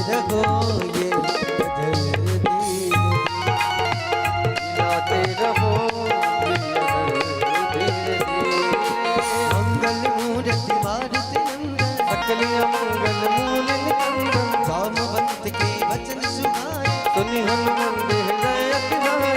रहो ये अधर धीरे। हिलाते रहो ये अधर धीरे धीरे। मंगल मूर्ति मारुति नंदन, सकल अमंगल मूल निकंदन। जामवंत के वचन सुनाए, सुनि हनुमत हृदय अति भाए।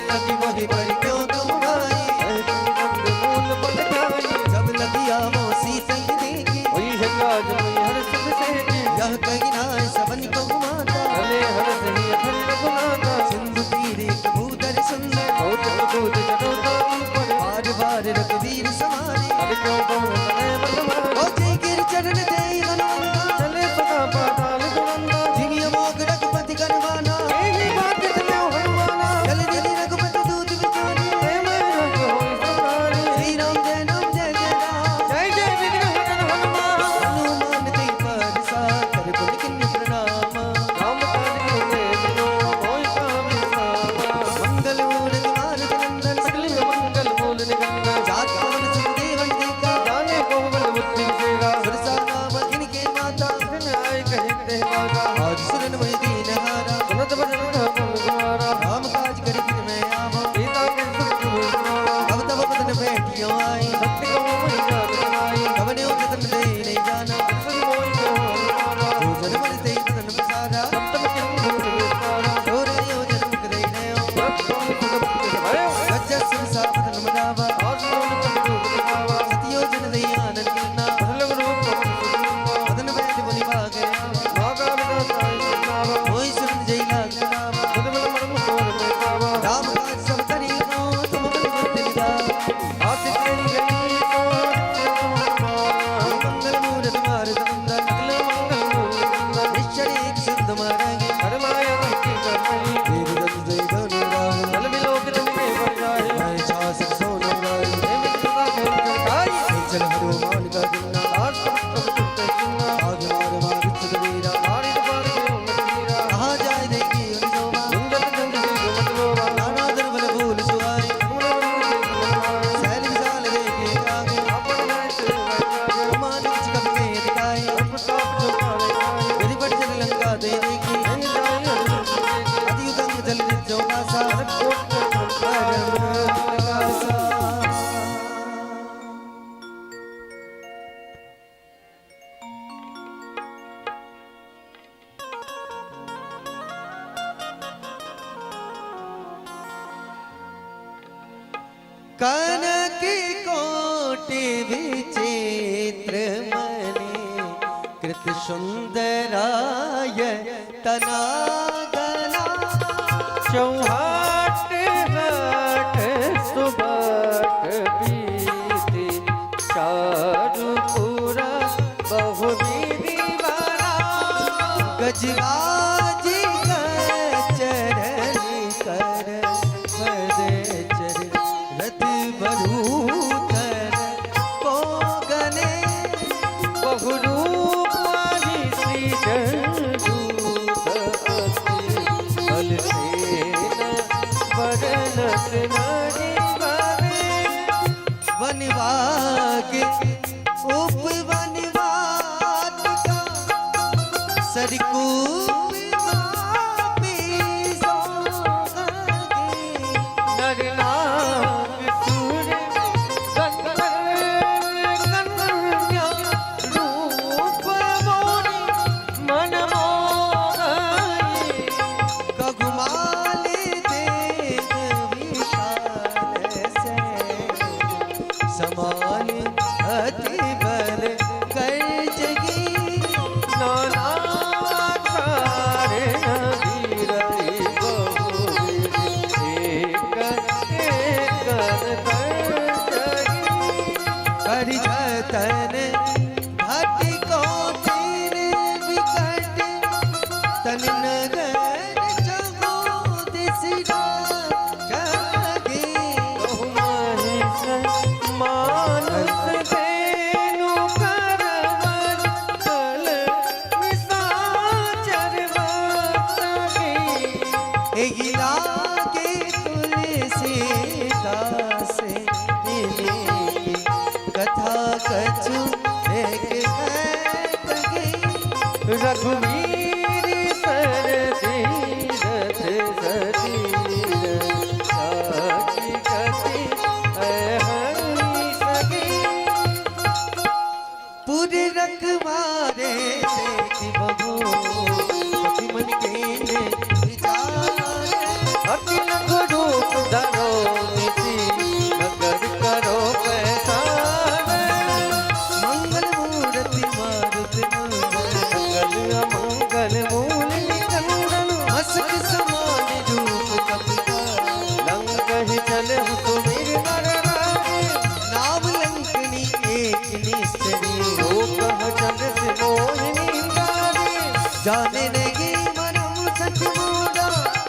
लगी मोहि पर क्यों तुम भाई, कंद मूल बल खाई। जब लगिया वो सीता ही देखी, होई है काज मई हर सुख से की। यह कही नाय सबन को माता, चले हर सही अधर रघुनाथा। सिंधु तीरे कबूतर सुंदर, बहुत दूध चढ़ो ऊपर। बार बार रघुवीर समारे, हर क्यों बहु तनय बल मारे। ओ जय गिर चरण देई हनुमंता, चले सदा पाताल दुरंता। जिमि अमोघ रघुपति करवाना, एही बात चलो हनुमाना। जल निधि रघुपति दूत बिचारी, प्रेम रंग होई संसारी। श्री राम जय राम जय जय राम, जय जय विघ्न हरन हनुमान। हनुमान ते परसा कर गुण किन प्रणाम। राम काज के बिनो होई का विश्रामा। मंगल मूर्ति मारुति नंदन, सकल मंगल मूल निकंदन। जात पवन सुख देवन टीका, जाने को बल बुद्धि सेगा। सुरसा नाम इनके माता, दिन आए कहे ते बागा। आज सुरन मोहि दीन हारा, सुनत भजन राम गुमारा। राम काज कर फिर मैं आवा, सीता के सुख सुनावा। अब तब बदन बैठियो आई, सत्य कहो मोहि जात बनाई। कवने जतन दे नहीं जाना, सुन मोहि कहो हनुमाना। जो जन मन ते बदन पसारा, सप्तम चिन्ह विस्तारा। सो रहो जन मुख दे रहो, सप्तम सुख भयो। गज सुरसा बदन मनावा, और सुन कब रूप दिखावा। सतियो जन दे आनंद कीना, बदल रूप पवन सुनावा। बदन बैठ मुनि बाग आवा, मागा विदा साई सुनावा। मोहि सुरन जय लाग लगावा, बदल मरम तोर मेटावा। राम काज सब करी नो, तुम बल बुद्धि निदान। आस तेरी गई तो मंगल मूरत मारुत नंदन, सकल मंगल मूल नंदन। निश्चल एक सिंधु मारंगे, हर माया रखी करमई। देव दत्त जय धनु राम, जल बिलोक लंके पर जाए। मैं शासन सोनो राय, प्रेम सदा खेल चरखाई। चल हरो मान का गिन्ना, आज सब सब तुम चिन्ना। आग मार मार सुखवीरा, मारी पार के उमत वीरा। कहाँ जाए देखी उन शोभा, गुंजन जंग मत लोभा। नाना दुर्बल भूल सुहाए, तुमने मन के मनवाए। सैल विशाल देखे आगे, अपन जाए से वैराग। मान कुछ कब के दिखाए, प्रताप जो काले खाए। गिरिपट जल लंका दे देखी, इन जाए हर देखी। अति उदंग जल जो कासा, कोट परम प्रकाशा। कनक कोटि विचित्र मणि कृत सुंदराय तनागना, चौहाट हट सुबट बीती चारुपुरा बहुविधि वाला। गजराज चरण कर पद चर रथ बरूतर को गने, बहुरूप माही श्री जगदूत अति बल सेन बरनत नारी बने। वनवाग उपवनवाद का सरकूप मापी सोगे, नर नाग सुर गंधर्व कन्या रूप मोरी मन मोहई। कगुमाल देव विशाल से समान अति बल कर जगी, नाना कारण वीरई बहुविधि एक एक तर कर जतन भट कोटिर विकट तन नगर चहो दिसरा जागे, मानस धेनु करवर कल निशाचर बसगी। एहि लागे तुलसीदास इन्हीं कथा कछु एक है कही। रघुवीर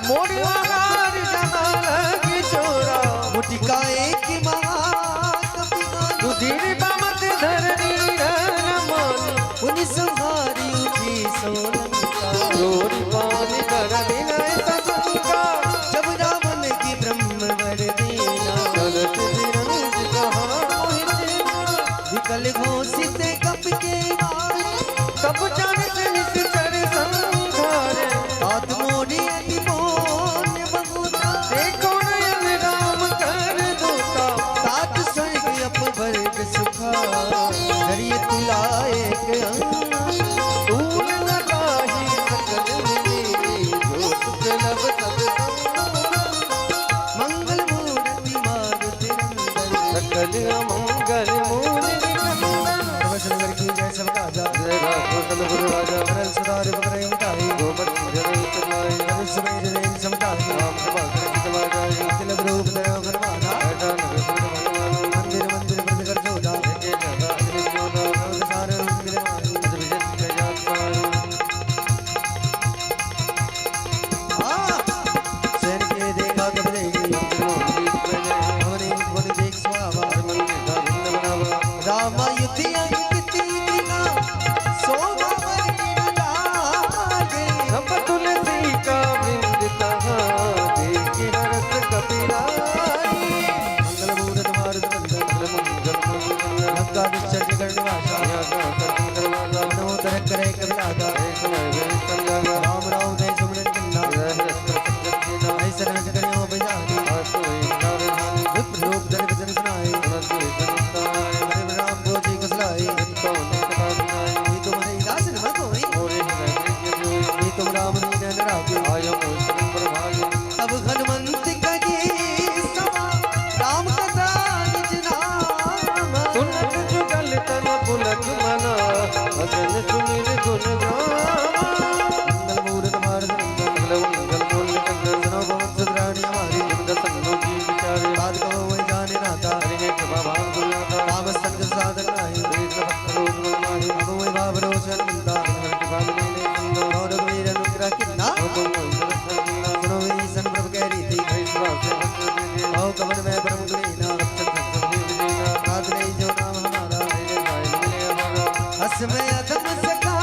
मोरी आहार जहाँ लगी चोरा। मुटिका एक महाकपिमानी। सुधीर बमत धरनी रन मानी। मुनि संहारी उठी सोलंका। चोरी पानी कर विनय सशंका। जब रावण की ब्रह्म वर दीना। चलत बिरंज कहाँ मोहि सेना। विकल घोषित कप के मारे। तब जानत निश्चर संघारे। तात मोरी अति मोन बहुता। देखो नयन राम कर दूता। तात स्वर्ग अपवर्ग सुखा। धरिय तुला एक अंग। तूल न काही सकल मिली। जो सुख लब सब मंगल मूर्ति मारुति नंदन। सकल अमंगल मूल निकंदन। सर्वसंगर की जय सब राजा। जय राघव गुरु राजा। सरल सुधार बकरे मिटाई। गोबर जन चलाए। हर सुमेर रेल समटाई। राम कृपा कर चला जाए। तिलक रूप धरो गरवाना। ऐसा नगर सुर भगवान। मंदिर मंदिर बंद कर जोधा। जय दादा हरि जोधा। सार मंदिर मारी। विजय जय आत्मा। सैन के देखा कब देगी। हमने बोल देख सुहावा। रामा युति अंकित दिना। शोभा वर्णिन लागे। सब तुलसी का वृंद तहाँ देख हरस कपिराई। मंगल मूरत मारुत नंदन। मंगल मंगल लंका निश्चल जगन निवासा। मनोदर करे कविलागा। राम राम जय सुमरन कन्ना। ऐसन रंग करियो बजानी। विप्र रूप धर वचन सुनाए। हरे राम बोझे कुसलाए। ये तुम हरि दास न कोई। ये तुम राम नीन न रागे। तब हनुमंत कहे समा। राम कथा निज नामा। सुनत जुगल तन पुलक मना भजन सुमिर गुण गावा। मंगल मूरत मारुत नंदन। मंगल मंगल मूल कंदन। सुनो पवन सुत रानी हमारी। विचारे। बात कहो वही जाने नाता। हरि कृपा भाव गुणाता। राम संग साधन नाही। अब वही बाब रोशन मिलता। और रघुवीर अनुग्रह किन्ना। सुनो विभीषण प्रभु कह रीति। आओ कमर में परम गुणीना। साथ नहीं जो नाम हमारा। हस में अधम सका।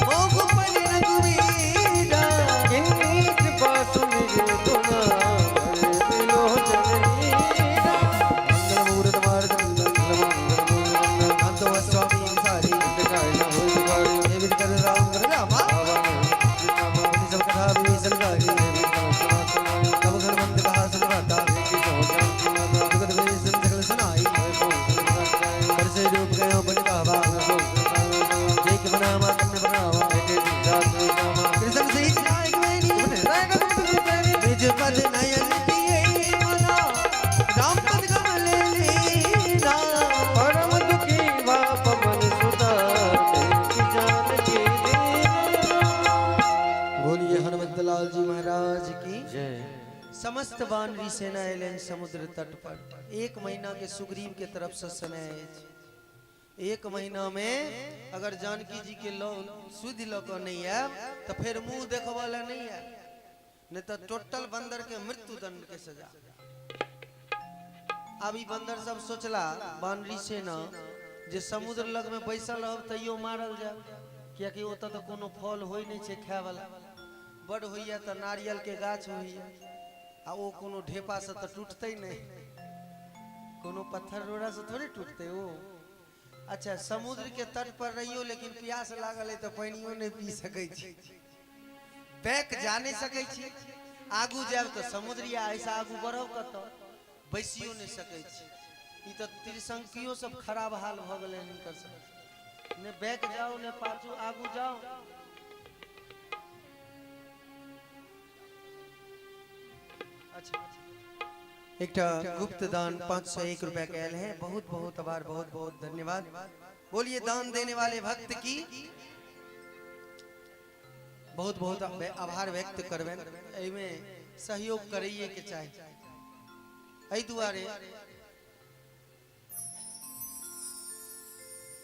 मोह पर रघुवीरा। मंगल मूरत मारुत नंदन। अंतो स्वामी सारी। देवी कर राम कर रामा। अपनी सब कथा विभीषण गारी। तब हनुमंत कहा सुनवाता। जुगत विभीषण सकल सुनाई। कर से रूप गयो बन बाबा। एक बनावा कन्या बनावा। कृष्ण से नायक मेरी। निज पद नयन दिए मना। राम पद कमल लीना। परम दुखी बाप मन सुता जानकी बोलिए हनुमंत लाल जी महाराज की जय। समस्त वानरी सेना एलन समुद्र तट पर। एक महीना के सुग्रीव के तरफ से समय अछि। एक महीना में अगर जानकी जी के लौ सुधि लऽ कऽ नहीं आयब तो फिर मुंह देखबऽ लए नहीं आयब, नहीं तो टोटल बंदर के मृत्यु दंड के सजा। अब ई बंदर सब सोचला वानरी सेना जे समुद्र लग में बैसल रहब तैयो मारल जायब, कियाकि ओतऽ तऽ कोनो फल होइ नहीं छै खाय वाला। बड होइया तऽ नारियल के गाछ होइया आ ओ कोनो ढेपा से तऽ टूटतै नहीं, कोनो पत्थर रोड़ा से थोड़े टूटतै ओ। अच्छा समुद्र के तट पर रहियो लेकिन प्यास लागल है तऽ पानियो नहीं पी सकै छी, बैक जा नहीं सकै छी, आगू जायब तऽ समुद्र या ऐसा आगू बढ़ब कतऽ, बैसियो नहीं सकै छी। ई तऽ त्रिशंकियो सब खराब हाल भऽ गेलै हिनकर सब, ने बैक जाओ ने पाछू आगू जाओ। अच्छा एकटा गुप्त दान 501 रुपया के आयल है, बहुत बहुत आभार, बहुत बहुत धन्यवाद। बोलिए दान देने वाले भक्त की बहुत बहुत आभार व्यक्त करबनि। एहिमे सहयोग करैए के चाही, एहि दुआरे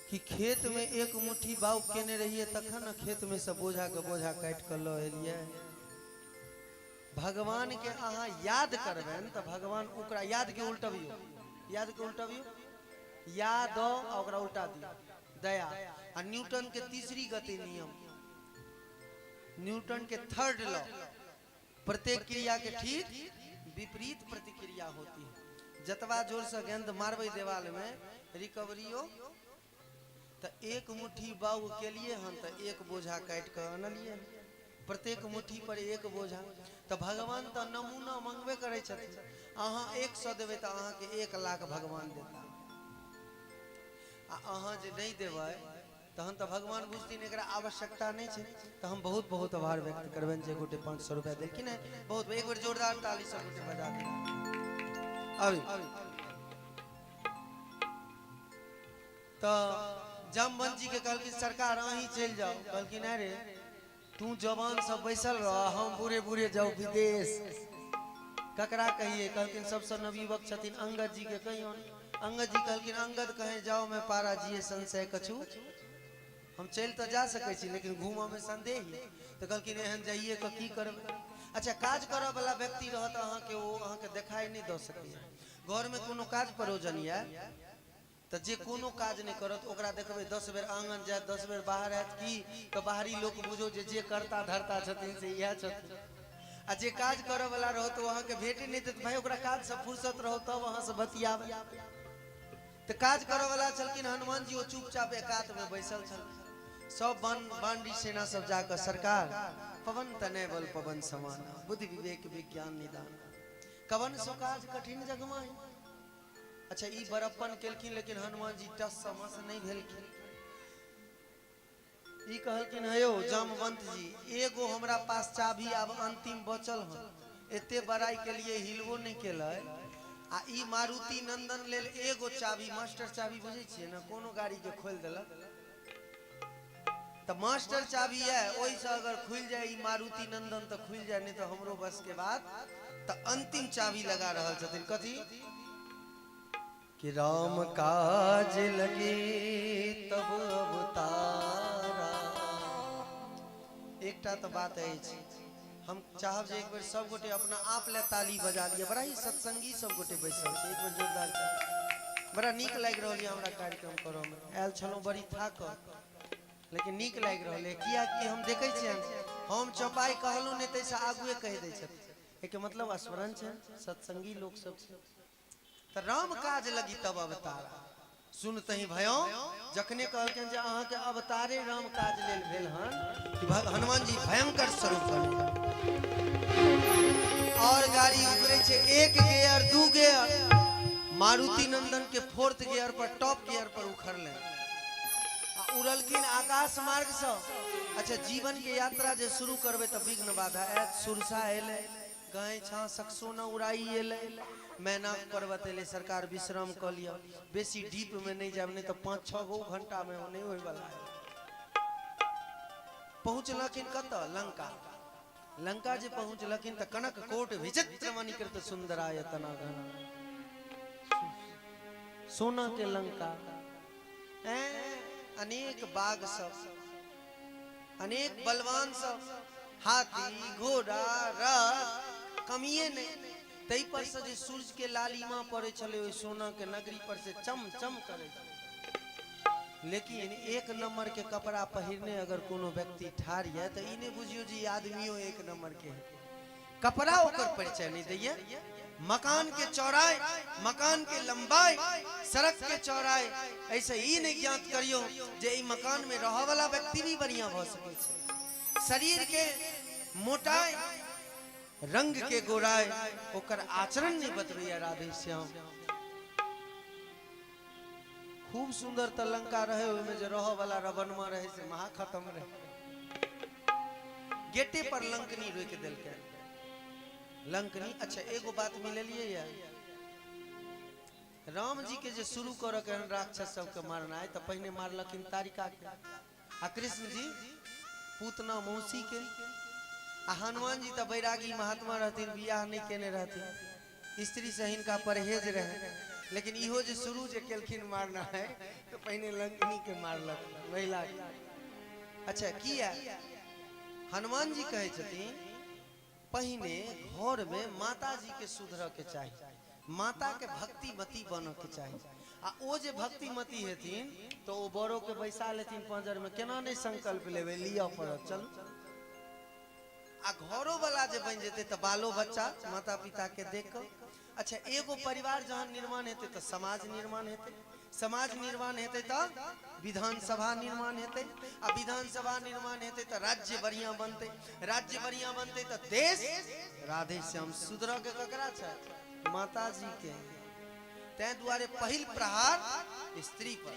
कि खेत में एक मुट्ठी बाउग केने रहिए तखन ने खेत में से बोझा के बोझा काटि कऽ लऽ एलियै। भगवान के अहाँ याद करबनि तऽ भगवान ओकरा याद के उल्टबियौ, याद के उल्टबियौ, याद आ ओकरा उल्टा दियौ, दया। आ न्यूटन के तीसरी गति नियम, न्यूटन के थर्ड लॉ, प्रत्येक क्रिया के ठीक विपरीत प्रतिक्रिया होती है। जतबा जोर से गेंद मारबै देवाल में रिकवरियो, तऽ एक मुट्ठी बाउग केलिए हन तऽ एक बोझा काटि कऽ अनलिए हन, प्रत्येक मुट्ठी पर एक बोझा। तऽ भगवान तऽ नमूना मंगबे करै छथिन, अहाँ 100 देबै तऽ अहाँके 1 लाख भगवान देता, आ अहाँ जे नहि देबै तहन तऽ भगवान बुझथिन एकरा आवश्यकता नहि छै। तऽ हम बहुत बहुत आभार व्यक्त करबनि जे गोटे 500 रुपया देलखिन हँ, बहुत एक बेर जोरदार ताली सब गोटे बजा दियौ। अभी तऽ जामवंत जी के कहलखिन सरकार अहीं चलि जाउ, कहलखिन अरे तू जवान सब बैसल रह, हम बूढ़े बूढ़े जाउ विदेश, ककरा कहिए? कहलखिन सबसँ नवयुवक छथिन अंगद जी के कहियौन। अंगद जी कहलखिन अंगद कहे जाओ मैं पारा जिए संशय कछु, हम चलि तऽ जा सकै छी लेकिन घूमऽ में संदेह ही। तऽ कहलखिन एहन जाइए कऽ की करबै? अच्छा काज करऽ वाला व्यक्ति रहत अहाँके, ओ अहाँके देखाइ नहि दऽ सकैए। घरमे कोनो काज परोजन यऽ तऽ जे कोनो काज नहि करत ओकरा देखबै 10 बेर आङन जायत, 10 बेर बाहर आयत, की तऽ बाहरी लोक बुझो जे जे करता धरता छथिन से इएह छथिन। आ जे काज करऽ वाला रहत ओ अहाँके भेटे नहि देत, भाय ओकरा काजसँ फुर्सत रहो तब अहाँसँ बतियाबै। तऽ काज करऽ वाला छलखिन हनुमान जी, ओ चुपचाप एकांत में बैसल छलखिन। सब बानरी सेना सब जाकऽ सरकार पवन तनय बल पवन समाना, बुद्धि विवेक विज्ञान निदान, कवन सो काज कठिन जगमाही। अच्छा ई बड़प्पन केलखिन लेकिन हनुमान जी टस समस नहीं भेलखिन। ई कहलखिन हे यौ जामवंत जी, एगो हमरा पास चाभी आब अंतिम बचल हन, एते बड़ाई के लिए हिलबो नहीं केलै, आ ई मारुति नंदन लेल एगो चाभी, मास्टर चाभी बुझै छियै ने, कोनो गाड़ी के खोलि देलक तऽ मास्टर चाभी है, ओहिसँ अगर खुलि जाय ई मारुति नंदन तऽ खुलि जाय, नहीं तऽ हमरो बस के बात। तऽ अंतिम चाभी लगा रहल छथिन कथी कि राम काज लगे तब अवतारा। एकटा तऽ बात अछि, हम चाहब जे एक बेर सब गोटे अपना आप ले ताली बजा लिअ। बड़ा ही सत्संगी सब गोटे बैसल छी, एक बेर जोरदार ताली। बड़ा नीक लागि रहल यऽ हमरा कार्यक्रम करऽ में, आयल छलहुँ बड़ी थाकल लेकिन नीक लागि रहल यऽ, कियाकि हम देखै छियनि हम चौपाई कहलहुँ नहि ताहिसँ आगुए कहि दै छथिन, एहिके मतलब स्मरण छै, सत्संगी लोक सब छै। तऽ राम काज लगी तब अवतारा, सुनतहि भयो जखने कहलखिन जे अहाँके अवतारे राम काज लेल भेल हन कि हनुमान जी भयंकर स्वरूप बन और गाड़ी उतरे छै 1 गियर 2 गियर, मारुति नंदन के 4th gear पर टॉप गियर पर उखड़ले आ उड़लखिन आकाश मार्ग से। अच्छा जीवन के यात्रा जे शुरू करबै तऽ विघ्न बाधा आयत, सुरसा एलै, गाय छा सकसो न उड़ाई एलै, मैनाक पर्वत एलै, सरकार विश्राम कऽ लिअ, बेसी डीप में नहीं जायब नहीं तऽ 5-6 गो घंटा में ओ नहीं होयवला है। पहुँचलखिन कतऽ? लंका। लंका जे पहुँचलखिन तऽ कनक कोट विचित्र मणिकृत सुंदरायतना घना, सोना के लंका, अनेक बाघ सब, अनेक बलवान सब, हाथी घोड़ा रथ कमिए नहीं, तै पर से जे सूर्य के लालिमा पड़े छलै ओहि सोना के नगरी पर से चम चम करे छलै। लेकिन 1 नंबर के कपड़ा पहिरने अगर कोनो व्यक्ति ठाढ़ यऽ तऽ ई नहि बुझियौ जे ई आदमियो 1 नंबर के है, कपड़ा ओकर परिचय नहीं दैये। मकान के चौड़ाई, मकान के लंबाई, सड़क के चौड़ाई, ऐसे ई नहीं ज्ञात करियो जे ई मकान में रह वाला व्यक्ति भी बढ़िया भऽ सकै छै। शरीर के मोटाई, रंग के गोराई, ओकर आचरण नहीं बतबैया राधे श्याम। खूब सुंदर तऽ लंका रहे, ओहिमे जे रह वाला रवनमा रहे से महा खत्म रहे। गेटे पर लंकनी रोकि देलकै लंकनी। अच्छा एगो बात मिललिए या, राम जी के जे शुरू करऽ के राक्षस सबके मारनाइ तऽ पहिने मारलखिन तारिका के, आ कृष्ण जी पूतना मौसी के, आ हनुमान जी तऽ बैरागी महात्मा रहथिन, बियाह नहीं केने रहथिन, स्त्री से हिनका परहेज रहे, लेकिन इहो जे शुरू जे केलखिन मारनाइ तऽ पहिने लंकनी के मारलक महिला के। अच्छा किया? हनुमान जी कहै छथिन पहिने घर में माता जी के सुधरऽ के चाही, माता के भक्तिमती बनऽ के चाही। आ ओ जे भक्तिमती हेथिन तो ओ बड़ो के बैसा लेथिन पांजर में, केना नहीं संकल्प लेबै, लिअ पड़त, चलू। आ घरो वाला जे बनि जेतै तऽ बालो बच्चा माता पिता के देख कऽ। अच्छा, एगो परिवार जहन निर्माण हेतै तऽ समाज निर्माण हेतै, समाज निर्माण हेतै तऽ विधानसभा निर्माण हेतै, आ विधानसभा निर्माण हेतै तऽ राज्य बढ़िया बनतै, राज्य बढ़िया बनतै तऽ देश। राधे श्याम सुधरऽ के ककरा छै? माता जी के। तैं दुआरे पहिल प्रहार स्त्री पर।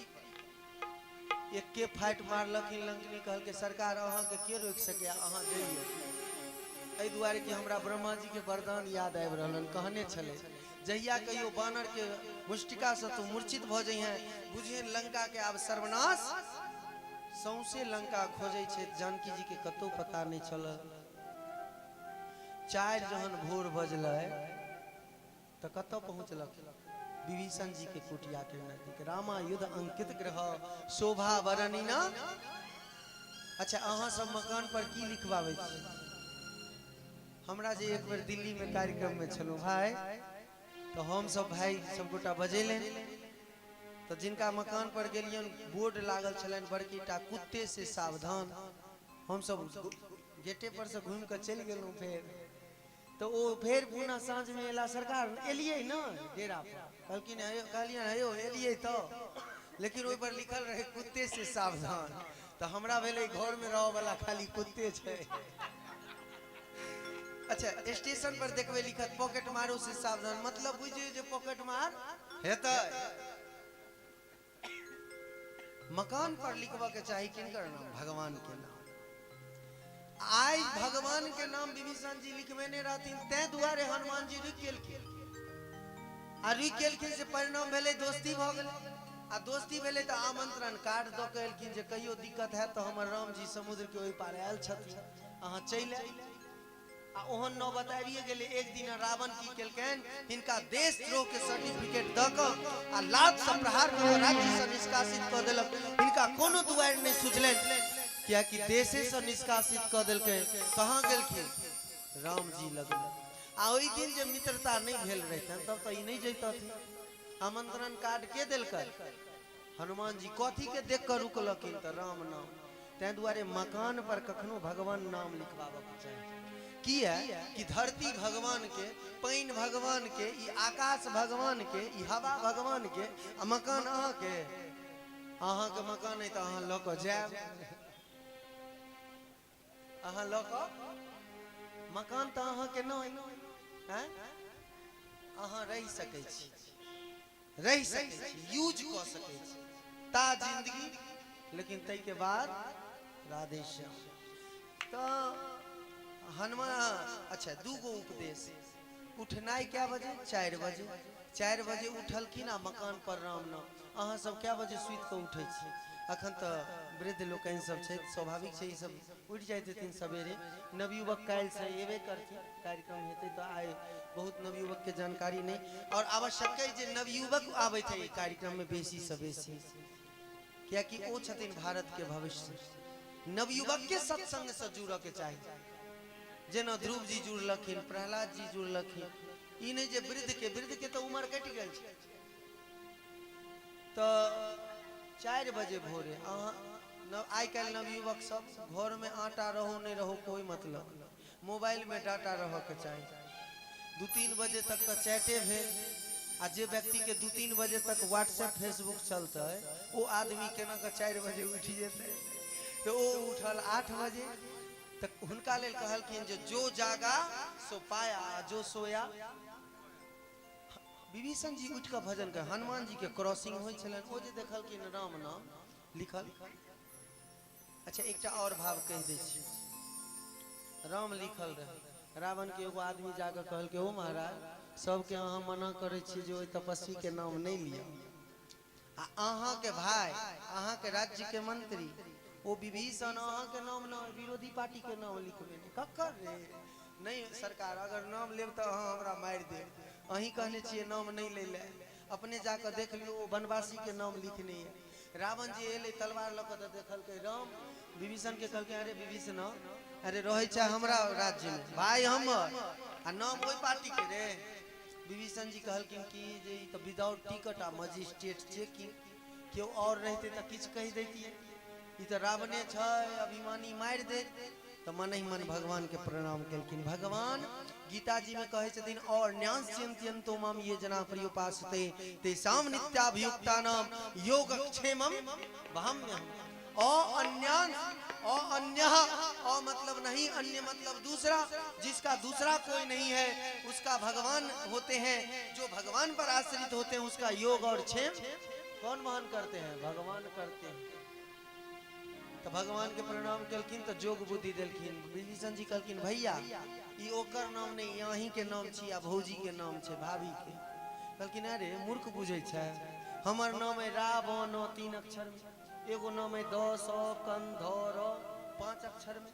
एके फाइट मारलखिन लंकनी, कहलकै सरकार अहाँके के रोकि सकैया, अहाँ जइयौ। एहि दुआरे कि हमरा ब्रह्मा जी के वरदान याद आबि रहल हन, कहने छलै जहिया कहियो बानर के मुष्टिका से तू मूर्छित भऽ जइहें, बुझिहें लंका के आब सर्वनाश। सौंसे लंका खोजै छै, जानकी जी के कतौ पता नहि चलल। 4 जहन भोर बजलै तऽ कतऽ पहुँचलक? विभीषण जी के कुटिया के नजदीक। रामा युद्ध अंकित ग्रह शोभा वरणिना। अच्छा, अहाँ सब मकान पर की लिखबाबै छी? हमरा जे एक बेर दिल्ली में कार्यक्रम में छलहुँ भाई, तो हम सब भाई सब गोटा बजेलनि, तो जिनका मकान पर गेलियनि बोर्ड लागल छलनि बड़की टा, कुत्ते से सावधान। हम सब गेटे पर से घूमि कऽ चलि गेलहुँ। फेर तो ओ फेर पुनः साँझ में एला, सरकार एलियै ने डेरा पर? कहलखिन हे, कहलियनि हे यौ एलियै तऽ, लेकिन ओहि पर लिखल रहै कुत्ते से सावधान। तऽ हमरा भेलै घर में रहऽ वाला खाली कुत्ते छै। अच्छा, स्टेशन पर देखबै लिखत पॉकेट मारो से सावधान, मतलब बुझियौ जे पॉकेट मार हेतै। मकान पर लिखबऽ के चाही किनकर नाम? भगवान के नाम। आइ भगवान के नाम विभीषण जी लिखबेने रहथिन, तैं दुआरे हनुमान जी रुकि गेलखिन, आ रुकि गेलखिन से परिणाम भेलै दोस्ती भऽ गेलै, आ दोस्ती भेलै तऽ आमंत्रण कार्ड दऽ के एलखिन जे कहियो दिक्कत हैत तऽ हमर राम जी समुद्र के ओहि पार आयल छथिन, अहाँ चलि आयब। आ ओहन नौबत आबिए गेलै। एक दिन रावण की केलकनि, हिनका देशद्रोह के सर्टिफिकेट दऽ कऽ आ लात से प्रहार कऽ कऽ राज्य से निष्कासित कऽ देलक। हिनका कोनो दुआरि नहि सुझलनि, कियाकि देशे से निष्कासित कऽ देलकै। कहाँ गेलखिन? राम जी लग। आ ओहि दिन जे मित्रता नहि भेल रहितनि तब तऽ ई नहि जैतथिन। आमंत्रण कार्ड के देलकै? हनुमान जी। कथी के देख कऽ रुकलखिन? तऽ राम नाम। ताहि दुआरे मकान पर कखनो भगवान नाम लिखबाबऽ चाही। किया कि धरती भगवान के, पानि भगवान के, ई आकाश भगवान के, ई हवा भगवान के, आ मकान अहाँके। अहाँके मकान अइ तऽ अहाँ लऽ कऽ जायब, अहाँ लऽ कऽ मकान तऽ अहाँके नहि, आँय? अहाँ रहि सकै छी, रहि सकै छी, यूज कऽ सकै छी ता जिंदगी, लेकिन ताहिके बाद राधे श्याम। तऽ हनुमान, अच्छा दूगो उपदेश। उठनाइ कए बजे? 4 बजे। 4 बजे उठलखिन आ मकान पर राम नाम। अहाँ सब कए बजे सुति कऽ उठै छी? अखन तऽ वृद्ध लोकनि सब छै, स्वाभाविक छै ई सब उठि जाइत हेथिन सवेरे। नवयुवक काल्हिसँ एबे करथिन, कार्यक्रम हेतै तऽ आइ बहुत नवयुवक के जानकारी नहि, और आवश्यक अइ जे नवयुवक आबैत है ई कार्यक्रम में बेसी से बेसी, कियाकि ओ छथिन भारत के भविष्य। नवयुवक के सत्संग से जुड़ऽ के चाही, जेना ध्रुव जी जुड़लखिन, प्रहलाद जी जुड़लखिन। ई नहि जे वृद्ध के, वृद्ध के तऽ उम्र कटि गेल छै। तऽ 4 बजे भोरे अहाँ आइ काल्हि नवयुवक सब घर में आटा रहो नहि रहो कोई मतलब नहि, मोबाइल में डाटा रहऽ के चाही। 2-3 बजे तक तऽ चैटे भेल, आ जे व्यक्ति के 2-3 बजे तक व्हाट्सएप फेसबुक चलतै ओ आदमी केना कऽ 4 बजे उठि जेतै? तऽ ओ उठल 8 बजे। तऽ हुनका लेल कहलखिन जे जो जागा सो पाया, जो सोया। विभीषण जी उठि कऽ भजन कर, हनुमान जी के क्रॉसिंग होइ छलनि, ओ जे देखलखिन राम नाम लिखल। अच्छा, एकटा और भाव कहि दै छी। राम लिखल रहै, रावण के एगो आदमी जाकऽ कहलकै, ओ महाराज, सबके अहाँ मना करै छी जे ओहि तपस्वी के नाम नहि लिअ, आ अहाँके भाय, अहाँके राज्य के मंत्री ओ विभीषण अहाँके नाम न विरोधी पार्टी के नाम लिखबे नहि। ककर रे? नहि सरकार, अगर नाम लेब तऽ अहाँ हमरा मारि देब। अहीं कहने छियै नाम नहि लै लए, अपने जाकऽ देख लियौ, ओ वनवासी के नाम लिखने यऽ। रावण जे एलै तलवार लऽ कऽ तऽ देखलकै राम। विभीषण के कहलकै, अरे विभीषण, अरे रहै छै हमरा राज्य में भाई हमर आ नाम ओहि पार्टी के रे। विभीषण जी कहलखिन कि जे ई तऽ विदाउट टिकट आ मजिस्ट्रेट चेकिंग, केओ और रहिते तऽ किछु कहि दैतियै, ई तऽ रावणे छै अभिमानी मारि देत। तऽ मन ही मन भगवान के प्रणाम केलखिन। भगवान गीता जी में कहै छथिन और न्यास्यन्त्यन्तो माम ये जना प्रियोपासते तेषां नित्याभियुक्तानां योगक्षेमं वहाम्यहम्। अन्यांश अन्यः, अ मतलब नहीं, अन्य मतलब दूसरा, जिसका दूसरा कोई नहीं है उसका भगवान होते हैं। जो भगवान पर आश्रित होते हैं उसका योग और क्षेम कौन वहन करते हैं? भगवान करते हैं। तो भगवान के प्रणाम केलखिन तो जोग बुद्धि देलखिन। विभीषण जी कहलखिन भैया ई ओकर नाम नहीं, अहीं के नाम छी आ भौजी के नाम छै, भाभी के। कहलखिन अरे मूर्ख बुझै छै, हमर नाम है रावण 3 अक्षर में, एगो नाम है द स कन ध र 5 अक्षर में,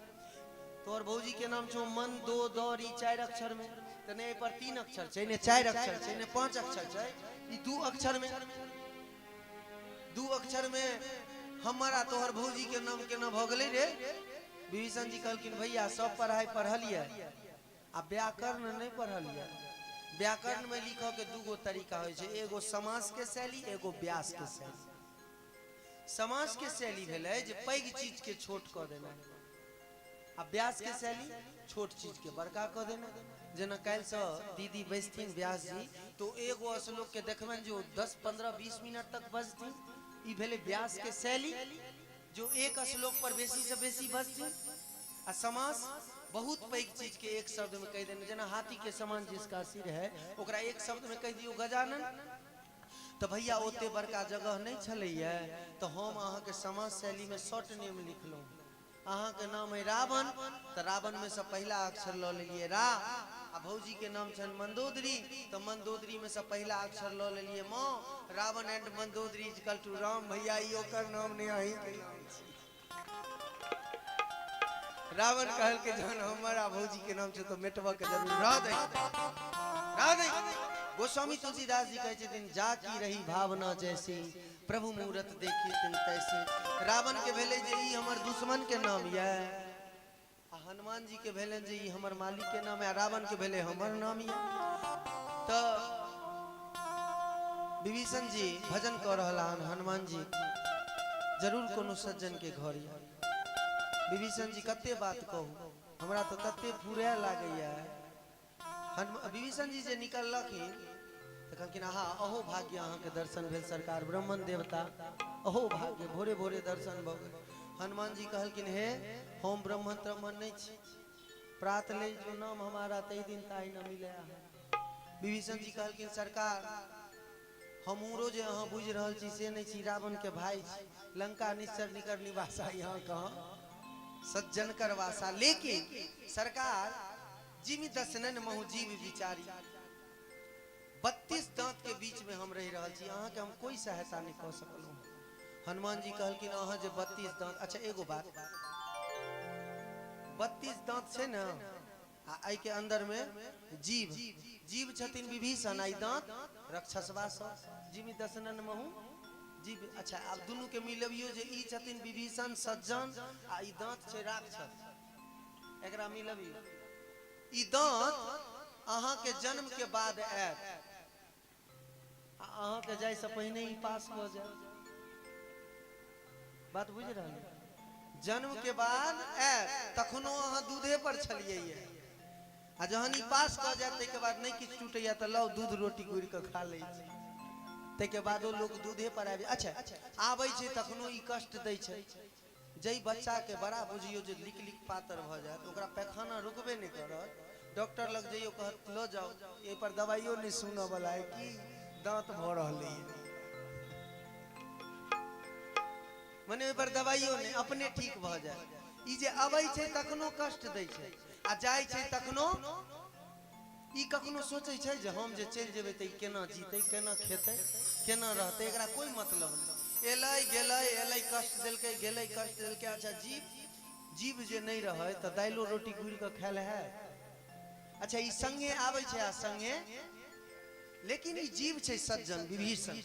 तोहर भौजी के नाम छौ मन दो द री 4 अक्षर में, तऽ ने एहि पर 3 अक्षर छै, ने 4 अक्षर छै, ने 5 अक्षर छै, ई 2 अक्षर में, 2 अक्षर में हमर आ तोहर भौजी के नाम केना भऽ गेलै रे? विभीषण जी कहलखिन भैया सब पढ़ाई पढ़लियै आ व्याकरण नहीं पढ़लियै। व्याकरण में लिखऽ के 2 गो तरीका होइ छै, एगो समास के शैली, एगो व्यास के शैली। समास के शैली भेलै जे पैघ चीज के छोट कऽ देनाइ, आ व्यास के शैली छोट चीज के बड़का कऽ देनाइ। जेना काल्हिसँ दीदी बैसथिन व्यास जी तो एगो श्लोक के देखबनि जे 10 15 20 मिनट तक बजथिन, ई भेलै व्यास के शैली जो एक श्लोक पर बेसी से बेसी बजथिन। आ समास बहुत पैघ चीज के एक शब्द में कहि देने, जेना हाथी के समान जिसका सिर है ओकरा एक शब्द में कहि दियौ गजानन। तो भैया ओते बड़का जगह नहीं छलैया तो हम अहाँके समास शैली में शॉर्ट नेम लिखलहुँ। अहाँके नाम है रावण तो रावण में से पहिला अक्षर लऽ लेलियै रा, आ भौजी के नाम छनि मंदोदरी तो मंदोदरी में से पहिला अक्षर लऽ लेलियै माँ। Ravan and Mandodari is equal to Ram. भैया ई ओकर नाम नहीं, अहीं के नाम छी। रावण कहलकै जहन हमर आ भौजी के नाम छै तो मेटबऽ के जरूर रह दे, रह दे। गोस्वामी तुलसीदास जी कहै छथिन जा की रही भावना जैसी प्रभु मूरत देखी तिन तैसी। रावण के भेलै जे ई हमर दुश्मन के नाम ये, आ हनुमान जी के भेलनि जे ई हमर मालिक के नाम है, आ रावण के भेलै हमर नाम ये। तो विभीषण जी भजन कऽ रहला हन, हनुमान जी जरूर कोनो सज्जन के घर ये। विभीषण जी कते बात कहू, हमरा तो तते फुराय लागैया। विभीषण जी जे निकललखिन तऽ कहलखिन आहा अहो भाग्य अहाँके दर्शन भेल सरकार, ब्राह्मण देवता, अहो भाग्य भोरे भोरे दर्शन भऽ गेल। हनुमान जी कहलखिन हे हम ब्राह्मण त्राह्मण नहीं छी, प्रात ले जो नाम हमारा तई दिन ताई न मिले। विभीषण जी कहलखिन सरकार हमरो जे अहाँ बुझि रहल छी से नहीं छी, रावण के भाई छी, लंका निश्चर निकर निवासा यहाँ कहाँ सज्जन कर वासा। लेकिन सरकार जिमि दसनन महु जीव विचारी, 32 दांत के बीच में हम रहि रहल छी, अहाँके हम कोई सहायता नहीं कऽ सकलहुँ। हनुमान जी कहलखिन अहाँ जे 32 दांत, अच्छा एगो बात, 32 दांत छै ने आ एहि के अंदर में जीव, जीव छथिन विभीषण, आ ई दांत रक्षसवा सब, जिमि दसनन महु जीव। अच्छा आब दुनू के मिलबियो जे ई छथिन विभीषण सज्जन आ ई दांत छै राक्षस, एकरा मिलबियो। ई दांत अहाँ के जन्म के बाद आयत आ अहाँ के जाय से पहिने ही पास भऽ जायत। बात बुझि रहल? जन्म के बाद आयत तखनो अहाँ दूधे पर छलियै आ जहन ई पास कऽ जायत ताहिके बाद नहि किछु टूटैया तऽ लाउ दूध रोटी गुड़ि कऽ खा लै छी, ताहिके बादो लोक दूधे पर आबि। अच्छा आबै छै तखनो ई कष्ट दै छै। जै बच्चा के बड़ा बुझियो जे लिक लिक पातर भऽ जायत ओकरा पैखाना रुकबे नहि करत, डॉक्टर लग जइयो कहत लऽ जाओ, एहि पर दवाइयो नहि सुनऽ वाला है कि दांत भऽ रहलैए, मने ओहि पर दवाइयो नहि, अपने ठीक भऽ जायत। ई जे अबै छै तखनो कष्ट दै छै आ जाइ छै तखनो। ई कखनो सोचै छै जे हम जे चलि जेबै तऽ ई केना जीतै, केना खेतै, केना रहतै, एकरा कोई मतलब नहि। एलै गेलै, एलै कष्ट देलकै, गेलै कष्ट देलकै। अच्छा जीव, जीव जे नहि रहै तऽ दाइलो रोटी गुड़ि कऽ खायल हैत। अच्छा ई संगे आबै छै आ संगे, लेकिन ई जीव छै सज्जन विभीषण।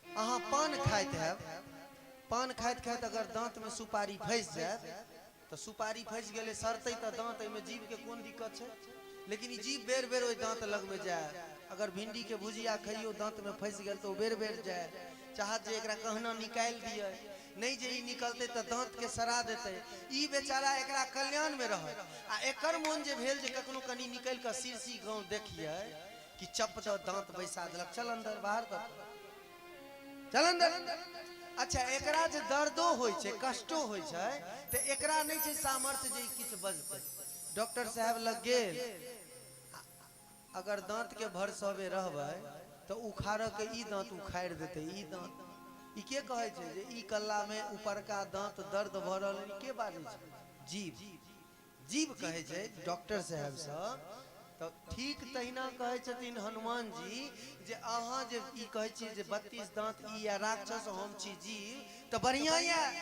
अहाँ पान खाइत हैब, पान खाइत खाइत अगर दांत में सुपारी फंसि जायत तऽ सुपारी फँसि गेलै, सड़तै तऽ दाँत, एहिमे जीवके कोन दिक्कत छै? लेकिन ई जीव बेर बेर ओहि दाँत लगमे जाय। अगर भिंडीके भुजिया खइयो, दाँतमे फँसि गेल तऽ ओ बेर बेर जाय, चाहत जे एकरा कहना निकालि दियै, नहि जे ई निकलतै तऽ दाँतके सड़ा देतै। ई बेचारा एकरा कल्याणमे रहत, आ एकर मोन जे भेल जे कखनो कनि निकलि कऽ सिरसी गाँव देखियै कि चप दऽ दाँत बैसा देलक, चल अन्दर, बाहर कर, चल अन्दर। अच्छा, एकरा जे दर्दो होइ छै, कष्टो होइ छै, तऽ एकरा नहि छै सामर्थ्य जे ई किछु बजतै। डॉक्टर साहेब लग गेल, अगर दाँत के भरसबे रहबै तऽ उखाड़ऽ के ई दाँत उखाड़ि देतै। ई दाँत ई के कहै छै जे ई कल्ला मे उपरका दाँत दर्द भऽ रहल? ई के बाजै छै? जीव। जीव कहै छै डॉक्टर साहेब सब। तऽ ठीक तहिना कहै छथिन हनुमान जी जे अहाँ जे ई कहै छियै जे 32 दाँत ई या राक्षस, हम छी जीव, तऽ बढ़िआँ यऽ,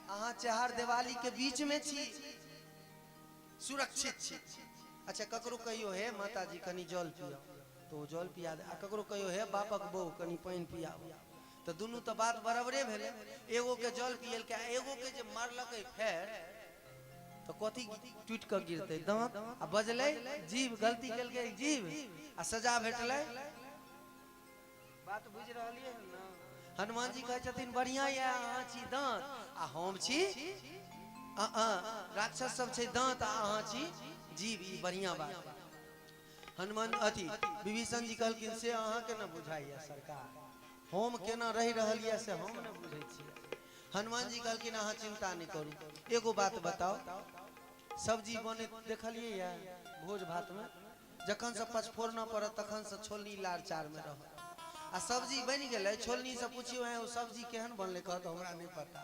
अहाँ चार देवाली के बीच मे छी, सुरक्षित छी। अच्छा, ककरो कहियो हे माताजी कनि जल पियाउ, तऽ ओ जल पिया दे, आ ककरो कहियो हे बापक बहू कनि पानि पियाउ, तऽ दुनू तऽ बात बराबरे भेलै। एगो के जल पियलकै आ एगो के जे मारलकै फेर, तऽ कथी टूटि कऽ गिरतै? दाँत। आ बजलै जीव, गलती केलकै जीव आ सजा भेटलै। बात बुझि रहलियै हन ने? हनुमान जी कहै छथिन बढ़िया यऽ, अहाँ छी दाँत आ हम छी राक्षस सब छै दाँत आ अहाँ छी जीव, ई बढ़िया बात। हनुमान अथी विभीषण जी कहलखिन से अहाँके ने बुझाइया सरकार, हम केना रहि रहल यऽ से हम ने बुझै छियै। हनुमान जी कहलखिन अहाँ चिंता नहि करू, एगो बात बताउ, सब्जी बने देखलियै यऽ भोज भातमे जखन से पचफोरना पड़त तखन से छोलनी लार चार में रहत, आ सब्जी बनि गेलै, छोलनी से पुछियो हैं ओ सब्जी केहन बनलै, कहत हमरा नहि पता।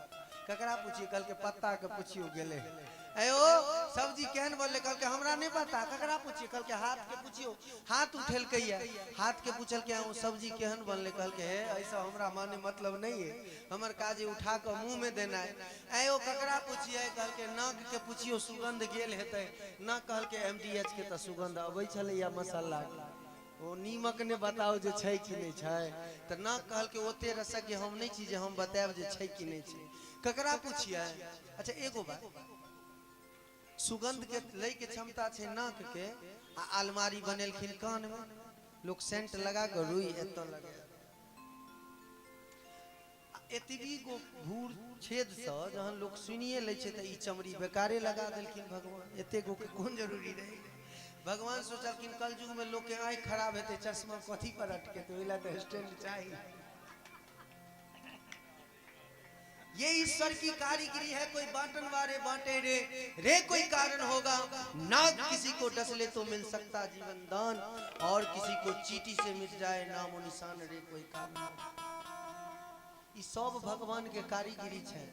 ककरा पुछियो? कहलकै पत्ता के पुछियो गेलै। अयो सब्जी केहन बनलै? कहलकै हमरा नहि पता। ककरा पुछियो? कहलकै हाथ के पुछियो। हाथ उठेलकै ये, हाथ के पुछलकै ओ सब्जी केहन बनलै? कहलकै हे ऐसा हमरा माने मतलब नहीं है, हमर काज उठा कऽ मुँह में देनाइ। अयो ककरा पुछियै? कहलकै नाक के पुछियो, सुगंध गेल हेतै। नाक कहलकै MDH के तऽ सुगंध अबै छलैया मसाला के, ओ नीमक ने बताउ जे छै कि नहि छै। तऽ नाक कहलकै ओते रसज्ञ हम नहि छी जे हम बतायब जे छै कि नहि छै। ककरा पुछियै? अच्छा एगो बात, सुगंध के लै के क्षमता छै नाक के, आ अलमारी बनेलखिन कान में, लोक सेंट लगा कऽ रुई एतऽ लगा, एतबी गो भूर छेदसँ जहन लोक सुनिए लै छै तऽ ई चमड़ी बेकारे लगा देलखिन भगवान, एते गो के कोन जरूरी रहै? भगवान सोचलखिन कलयुग में लोक के आँखि खराब हेतै, चश्मा कथी पर अटकेतै, ओहि लए तऽ स्टैंड चाही। ये ईश्वर की कारीगरी है, कोई बांटन वाले बांटे रे रे कोई कारण होगा। नाग किसी को डस ले तो मिल सकता जीवन दान, और किसी को चीटी से मिट जाए नामो निशान रे कोई कारण होगा। ई सब भगवान के कारीगरी छै।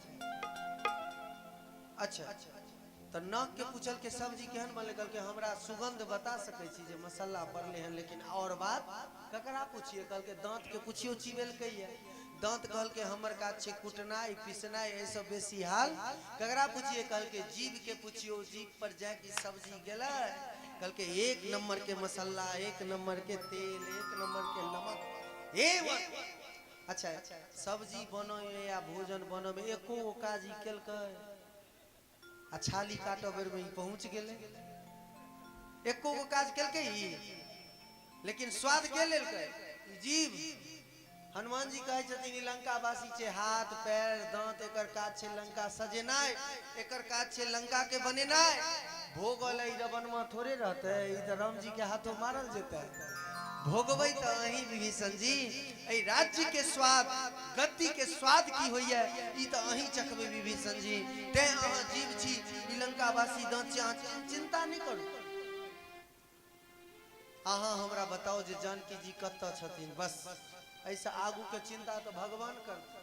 अच्छा, तऽ नाक के पूछल के सब्जी केहन बनलै? कहलकै हमरा सुगंध बता सकै छी जे मसाला पड़लै हन, लेकिन और बात ककरा पुछिए? कहलकै दाँत के पुछियो, चिबेलकै ये। दाँत कहलकै हमर काज छै कुटनाइ पिसनाइ, एहिसँ बेसी हाल ककरा पुछिए? कहलकै जीभ के पुछियो, जीभ पर जाय कि सब्जी गेलै, कहलकै एक नंबर के मसाला, एक नंबर के तेल, एक नंबर के नमक, ए वन। अच्छा, सब्जी बनबै या भोजन बनबै एको गो काज ई केलकै? आ छाली काटऽ बेर में ई पहुंच गेलै, एको गो काज केलकै ई? लेकिन स्वाद के लेलकै? ई जीव। हनुमान जी कहै छथिन ई लंकावासी छै, हाथ पैर दांत, एकर काज छै लंका सजेनाइ, एकर काज छै लंका के बनेनाइ। भोगल ई रबनमा थोड़े रहतै, ई तऽ राम जी के हाथों मारल जेतै। भोगबै तऽ अहीं विभीषण जी, एहि राज्य के स्वाद, गद्दी के स्वाद की होइए ई तऽ अहीं चखबै विभीषण जी। तैं अहाँ जीव छी, ई लंकावासी दाँत छी, अहाँ चिंता नहि करू। अहाँ हमरा बताउ जे जानकी जी कतऽ छथिन, बस एहिसँ आगू के चिंता तऽ भगवान करतै।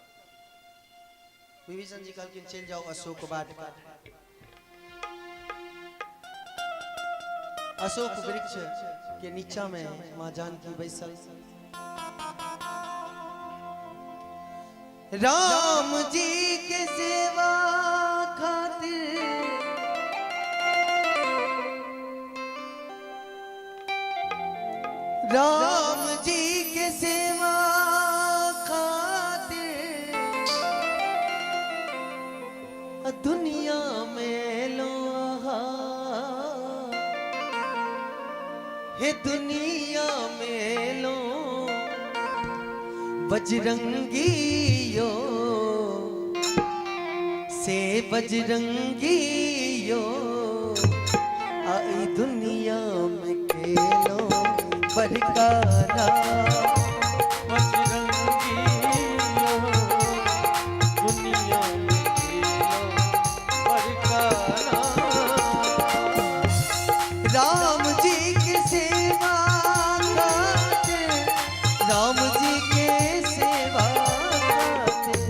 विभीषण जी कहलखिन चलि जाउ अशोक वाटिका। अशोक वृक्ष के नीचा में माँ जानकी बैसल। राम जी के सेवा खातिर, राम जी के सेवा खातिर दुनिया में हे दुनिया में लो बजरंगी यो से बजरंगी यो आई दुनिया में खेलो बरकाना। बजरंगी यो दुनिया में खेलो बरकाना। राम जी की सेवा खातिर, राम जी के सेवा खातिर,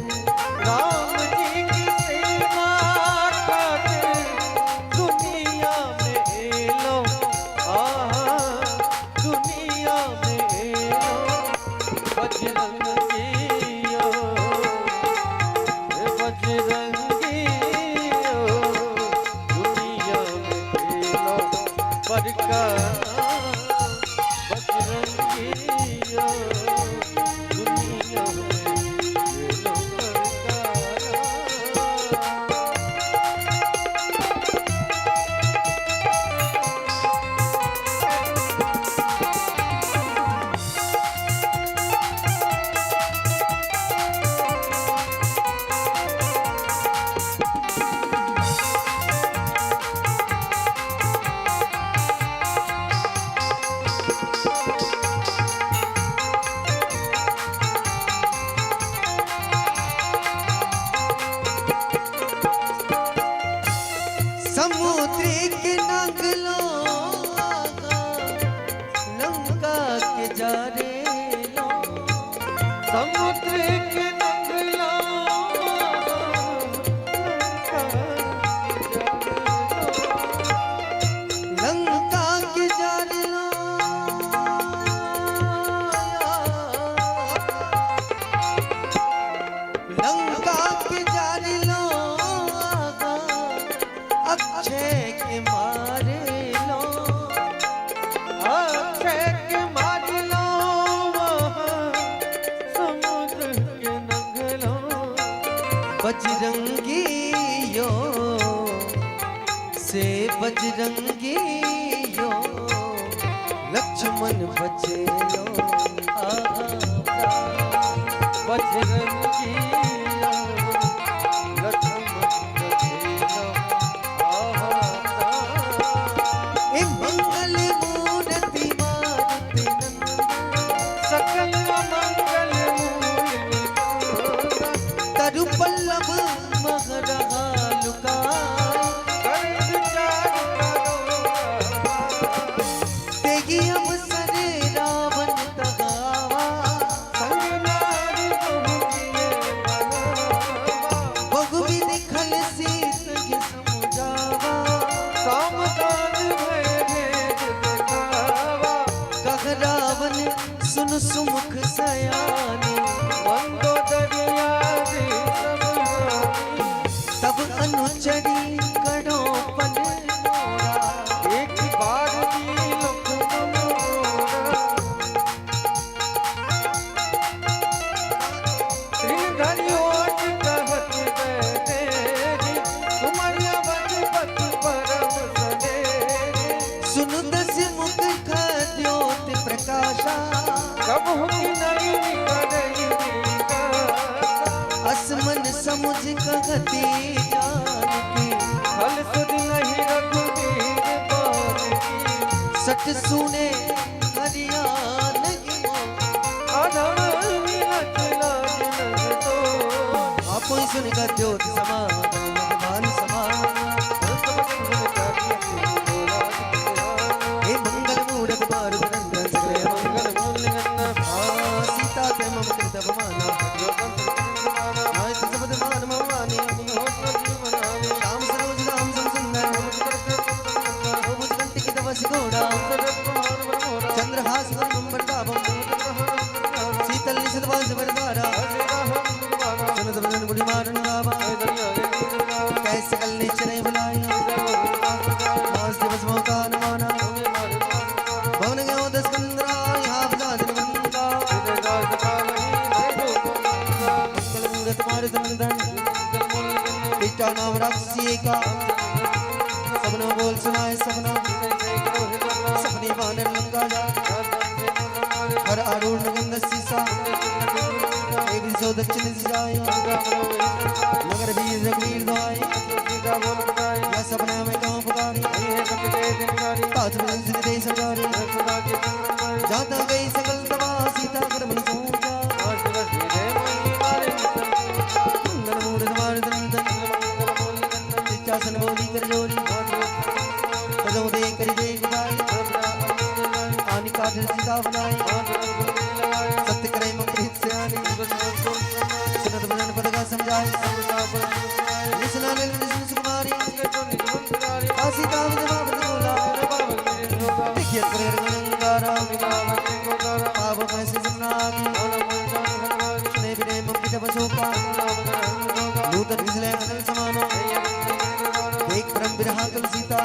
राम जी की सेवा खातिर दुनिया में एलो, आहा दुनिया में एलो बजरंगी यो, हे बजरंगी यो, दुनिया में एलो बरकाना। बजरंगी यो, दुनिया में एलो बरकाना। समुद्र के नगलो आगा, लंका के जारे लो। समुद्र के नंगला लंका के जारे लो, लंका के जारे लो आगा, अक्षय के मारे लो। अक्षय के मारलो समुद्र के नंगलो। बजरंगी यो से बजरंगी यो लक्ष्मण बचे लो आहा। बजरंगी लक्ष्मण बचेलो आहा। ए मंगल मूर्ति मारुति नंदन, सकल मंगल मूल तरु पल्लव मगरहालुका, कर विचार करो। तेगी अवसर रावण तगावा, संग नारी बहु किए मनावा। बहुविध खल सीत के समुझावा, सावधान भय भेद देखावा। कह रावण सुन सुमुख सयानी, मंदोदरिया दी सब रानी। तब अनुचरी करो पल मोरा। एक बार दी लखन मोरा। तृण धरि ओट कहत बैदेही, सुमरिया बजपत परम सनेही। सुन दस मुख खद्योत प्रकाशा, कब हुकी नहीं करई विकासा। असमन समुझ कहती जानकी, फल सुध नहीं रघुबीर बाल की। सट सुने हरियान गिनो, अधम मिलत लाज नग तो। आप ही सुन खद्योत समान भानु समान। हे मंगल मूरत मारुत नंदन सकल मंगल मूल गन्ना, आ सीता ते मम कृत अपमाना, नाय सपद मान मम मानी, राम सरोज राम सम सुंदर, भुज कंठ की तवस घोड़ा, चंद्रहास वरम प्रतापम, शीतल निषद वास वरदारा, सुनत बदन बुढ़ी मारन रामा, कैसे कल निचरे बुलाया, मास दिवस मौका न माना, भवन गयो दस कंदरा, यहाँ बजा दिन बंदा, मंगल मूरत मारुत नंदन, बेटा नाम राक्षसी का, सबनो बोल सुनाए सबना, सपनी वानर लंका सीता, एक सौ दक्षिण जाय, नगर वीर रघुवीर द्वाय, यह सपना में कहूँ पुकारी, ताज बदन सिर दे सरदारी, जाता गई सकल तबा सीता कर मन सोचा, मंगल मूर्त द्वार दंदन, चासन बोली कर जोरी, कदम दे कर दे गाय, आनि काठ सीता बनाई, सत्य करे मुखरित सियानी, सुनत बदन पदगा समझाए, निसना लेल निसन सुकुमारी, काशी काम जवाब बोला, देखिए कर गंगारा, पाप पैसे सुनागी, सुने बिने मुक्ति बसोका, नूतन विसले अनल समाना, देख परम बिरहा कल सीता,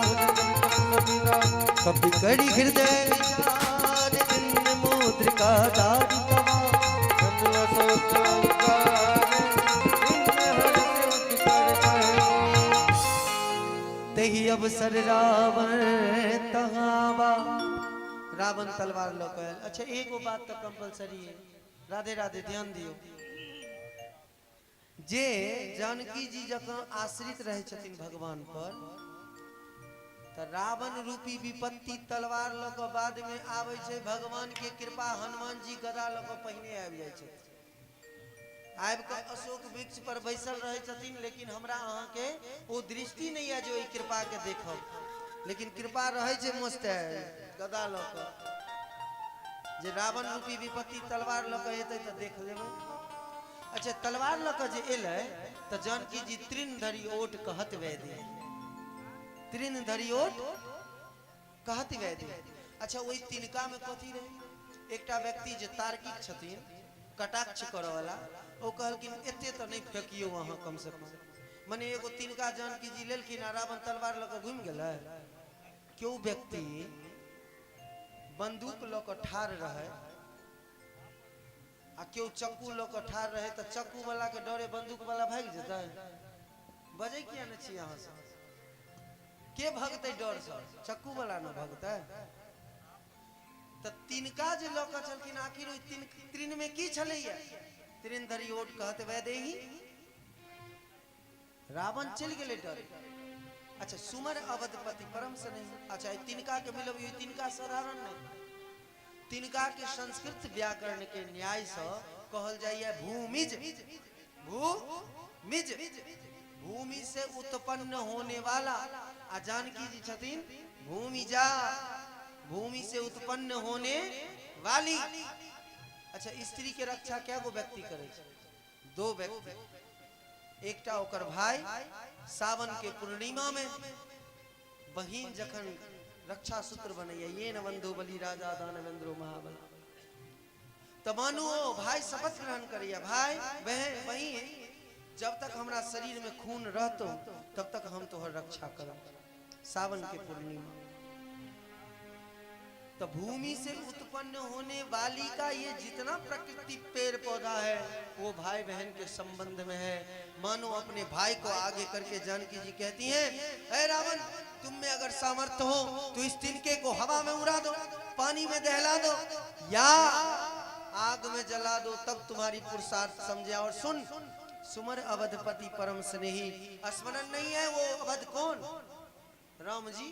कभी कड़ी हृदय विचार, दिन मुद्रिका दारी तवा, तही अवसर रावण तहावा, रावण तलवार लऽ कऽ आयल। अच्छा एगो बात तऽ कंपलसरी है, राधे राधे ध्यान दियौ, जे जानकी जी जकाँ आश्रित रहै छथिन भगवान पर, तऽ रावण रूपी विपत्ति तलवार लऽ कऽ बाद में आबै छै, भगवान के कृपा हनुमान जी गदा लऽ कऽ पहिने आबि जाइ छथिन, आबि कऽ अशोक वृक्ष पर बैसल रहै छथिन, लेकिन हमरा अहाँके ओ दृष्टि नहि यऽ जे ओहि कृपा के देखब, लेकिन कृपा रहै छै मस्त गदा लऽ कऽ, जे रावण रूपी विपत्ति तलवार लऽ कऽ एतै तऽ देख लेबै। अच्छा तलवार लऽ कऽ जे एलै तऽ जानकी जी तृण धरि ओट कहत वैदे, तृण धरि ओट कहत वैदे। अच्छा ओहि तिनका में कथी रहै? एकटा व्यक्ति जे तार्किक छथिन, कटाक्ष करऽ वाला, ओ कहलखिन एते तऽ नहि फेकियौ अहाँ कम से कम, मने एगो तिनका जानकी जी लेलखिन आ रावण तलवार लऽ कऽ घुमि गेलै। केओ व्यक्ति बंदूक लऽ कऽ ठाढ़ रहै आ केओ चक्कू लऽ कऽ ठाढ़ रहै तऽ चक्कू वाला के डरे बंदूक वाला भागि जेतै? बजै किया नहि छी अहाँ सब? के भगतै डरसँ? चक्कू वाला ने भगतै। तऽ तिनका जे लऽ कऽ छलखिन, आखिर ओहि तृण में की छलैया? तृण धरि ओट कहत वैदेही, रावण चलि गेलै डर। अच्छा सुमर अवधपति परम से नहीं। अच्छा एहि तिनका के मिलब, ई तिनका साधारण नहीं, तिनका के संस्कृत व्याकरण के न्याय से कहल जाइए भूमिज, भूमिज, भूमि से उत्पन्न होने वाला, आ जानकी जी छथिन भूमिजा, भूमि से उत्पन्न होने वाली। अच्छा स्त्री के रक्षा कै गो व्यक्ति करे छै? दो व्यक्ति, एकटा ओकर भाई सावन के पूर्णिमा में बहिन जखन रक्षा सूत्र बनैया, ये न बंधु बलि राजा दानवेंद्रो महाबल, तऽ मानू ओ भाई शपथ ग्रहण करैया, भाई बहन बहिन जब तक हमरा शरीर में खून रहतो तब तक हम तोहर रक्षा करब, सावन के पूर्णिमा। तो भूमि से उत्पन्न होने वाली का ये जितना प्रकृति पेड़ पौधा है वो भाई बहन के संबंध में है। मानो अपने भाई को आगे करके जानकी जी कहती हैं, हे रावण तुम में अगर सामर्थ्य हो तो इस तिनके को हवा में उड़ा दो, पानी में दहला दो या आग में जला दो, तब तुम्हारी पुरुषार्थ समझे। और सुन, सुमर अवधपति परम स्नेही, स्मरण नहीं है वो अवध कौन? राम जी।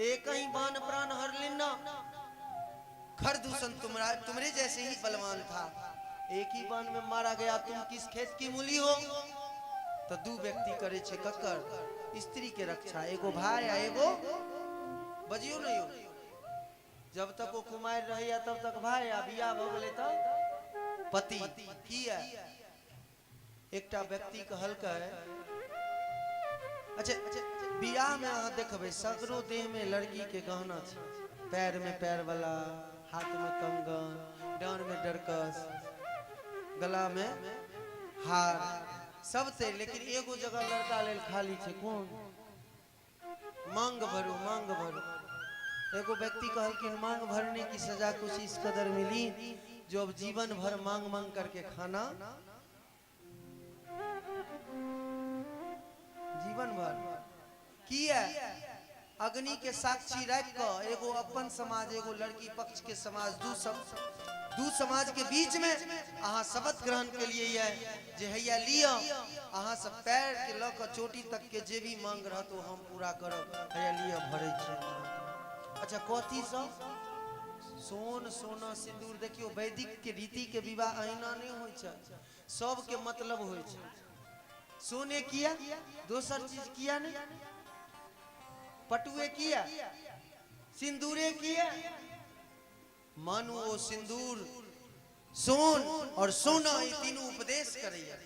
एक ही बाण प्राण हर लेना, खरदूषण तुम्हारे जैसे ही बलवान था, एक ही बाण में मारा गया, तुम किस खेत की मूली हो? तो दू व्यक्ति करे छे ककर स्त्री के रक्षा, एगो भाई आ एगो बजियो नहीं हो। जब तक वो कुमार रहे तब तक भाई, आ बियाह भ गेलै तब पति। किया? एकटा व्यक्ति कहलकै, अच्छा बियाह में अहाँ देखबै सगरो देह में लड़की के गहना छै, पैर में पैर वाला, हाथ में कंगन, डांड में डरकस, गला में हार, सब छै, लेकिन एगो जगह लड़का लेल खाली छै, कोन? मांग भरू, मांग भरू। एगो व्यक्ति कहलखिन मांग भरने की सजा कुछ इस कदर मिली जो अब जीवन भर मांग मांग करके खाना, जीवन भर किया? अग्नि के साक्षी राखि कऽ एगो अपन समाज, एगो लड़की पक्ष के समाज, दू समाज के बीच में अहाँ शपथ ग्रहण के लिए ये जे हैया लिअ, अहाँ सब पैर के लऽ कऽ चोटी तक के जे भी मांग रहत ओ हम पूरा करब। हैया लिअ, भरै छी। अच्छा, कथी सब? सोन, सोना, सिंदूर। देखियौ, वैदिक के रीति के विवाह अहिना नहि होइ छै, सबके मतलब होइ छै। सोने किया, दोसर चीज किया नहीं? पटुए किया, सिंदूरे किया? मानू ओ सिंदूर, सोन और सोना ई तीनू उपदेश करैया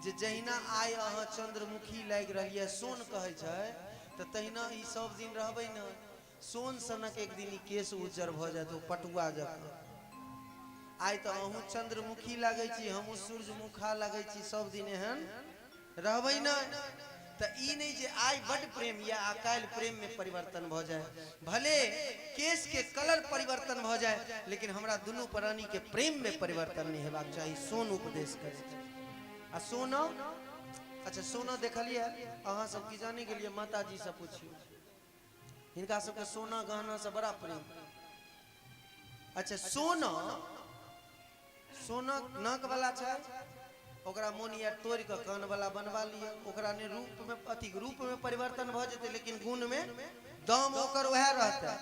जे जहिना आइ अहाँ चंद्रमुखी लागि रहलियै, सोन कहै छै, तऽ तहिना ई सब दिन रहबै ने। सोन सनक एक दिन ई केश उज्जर भऽ जायत ओ पटुआ जकाँ। आइ तऽ अहूँ चंद्रमुखी लागै छी, हमहूँ सूर्यमुखा लागै छी, सब दिन एहन रहबै नहि। तऽ ई नहि जे आइ बड्ड प्रेम यऽ आ काल्हि प्रेम में परिवर्तन भऽ जाय। भले केश के कलर परिवर्तन भऽ जाय, लेकिन हमरा दुनू प्राणी के प्रेम में परिवर्तन नहि हेबाक चाही। सोन उपदेश करै छै। आ सोना, अच्छा, सोना देखलियै अहाँ सब की जाने गेलियै? माताजी से पुछियौ, हिनका सबके सोना गहना से बड़ा प्रेम। अच्छा, सोना, सोना नाक वाला छै, ओकरा मोन या तोड़ि कऽ कान वाला बनवा लिअ। ओकरा ने रूप में अथी रूप में परिवर्तन भऽ जेतै, लेकिन गुण में दाम ओकर वएह रहतै।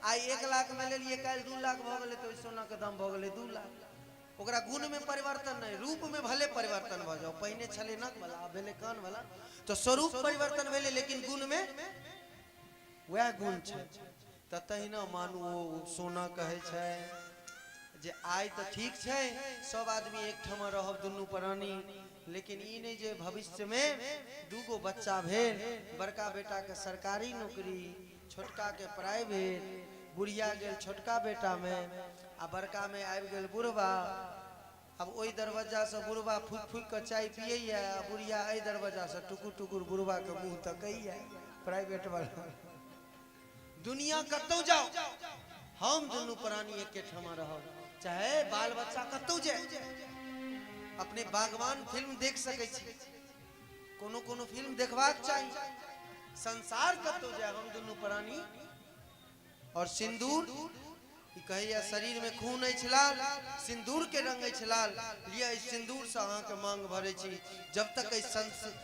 आइ 1 लाख में लेलियै, काल्हि 2 लाख भऽ गेलै, तऽ ओहि सोना के दाम भऽ गेलै 2 लाख। ओकरा गुण में परिवर्तन नहि, रूप में भले परिवर्तन भऽ जाओ। पहिने छलै नाक वाला, आब भेलै कान वाला, तऽ स्वरूप परिवर्तन भेलै, लेकिन गुण में वएह गुण छै। तऽ तहिना मानू ओ सोना कहै छै जे आइ तऽ ठीक छै, सब आदमी एकठाम रहब दुनू प्राणी, लेकिन ई नहि जे भविष्यमे दूगो बच्चा भेल, बड़का बेटाके सरकारी नौकरी, छोटकाके प्राइवेट, बुढ़िया गेल छोटका बेटामे आ बड़कामे आबि गेल बुढ़बा। आब ओहि दरवाजासँ बुढ़बा फूकि फूकि कऽ चाय पियैया आ बुढ़िया एहि दरवाजासँ टुकुर टुकुर बुढ़बाके मुँह तकैया प्राइवेट वाला। दुनिया कतौ जाओ, हम दुनू प्राणी एके ठाम रहब, चाहे बाल बच्चा कतौ जाए। अपने बागवान फिल्म देख सकै छी, कोनो कोनो फिल्म देखबाक चाही। संसार कतौ जाए, हम दुनू प्राणी। और सिंदूर ई कहैया, शरीर में खून अछि लाल, सिंदूर के रंग अछि लाल, लिअ, एहि सिंदूर से अहाँके मांग भरै छी। जब तक एहि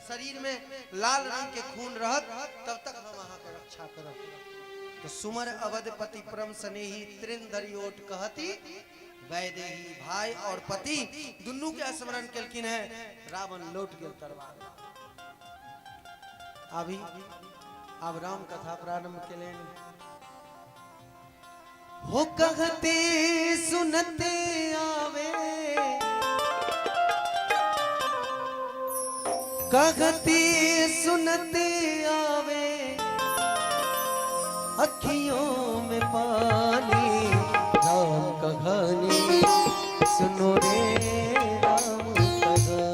शरीर में लाल रंग के खून रहत, तब तक हम अहाँके रक्षा करब। तो सुमर अवधपति परम स्नेही, तृण धरि ओट कहती वैदेही। भाई और पति दुनू के स्मरण केलखिन है, रावण लौट गेल दरबार। अभी अब राम कथा प्रारंभ केलनि। हो कहते सुनते आवे, कहते सुनते आवे अखियों में पानी, राम कहानी सुनो रे, राम कहानी।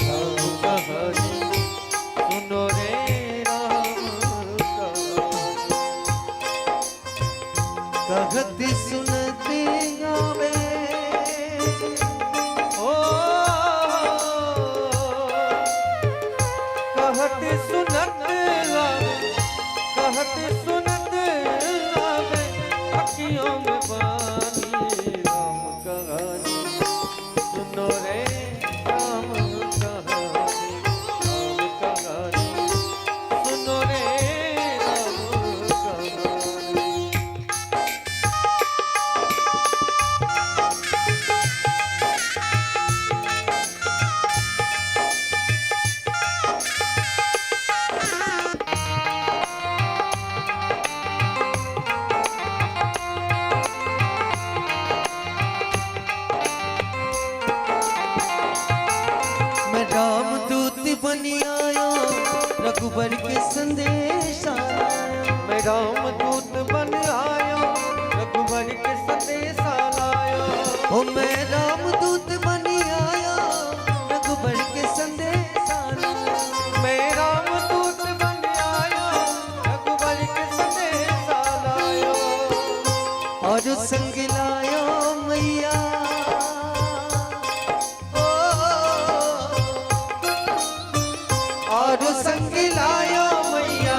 राम कहानी सुनो रे, राम कहानी। कहते सुनते आवे ओ कहत सुनत आवे, कहत सुनत आवे अखियों में पानी, राम कहानी सुनो रे, राम कहानी। राम कहानी सुनो रे, राम कहानी। मैं राम दूत बनी आया, रघुबर के संदेशा। मैं राम दूत बन आया, रघुबर के संदेशा लाया। ओ मैं राम दूत बनी आया, रघुबर के संदेशा लाया। मैं राम दूत बन आया, रघुबर के संदेशा लाया। और संग लायो मैया, ओ और संग लायो मैया।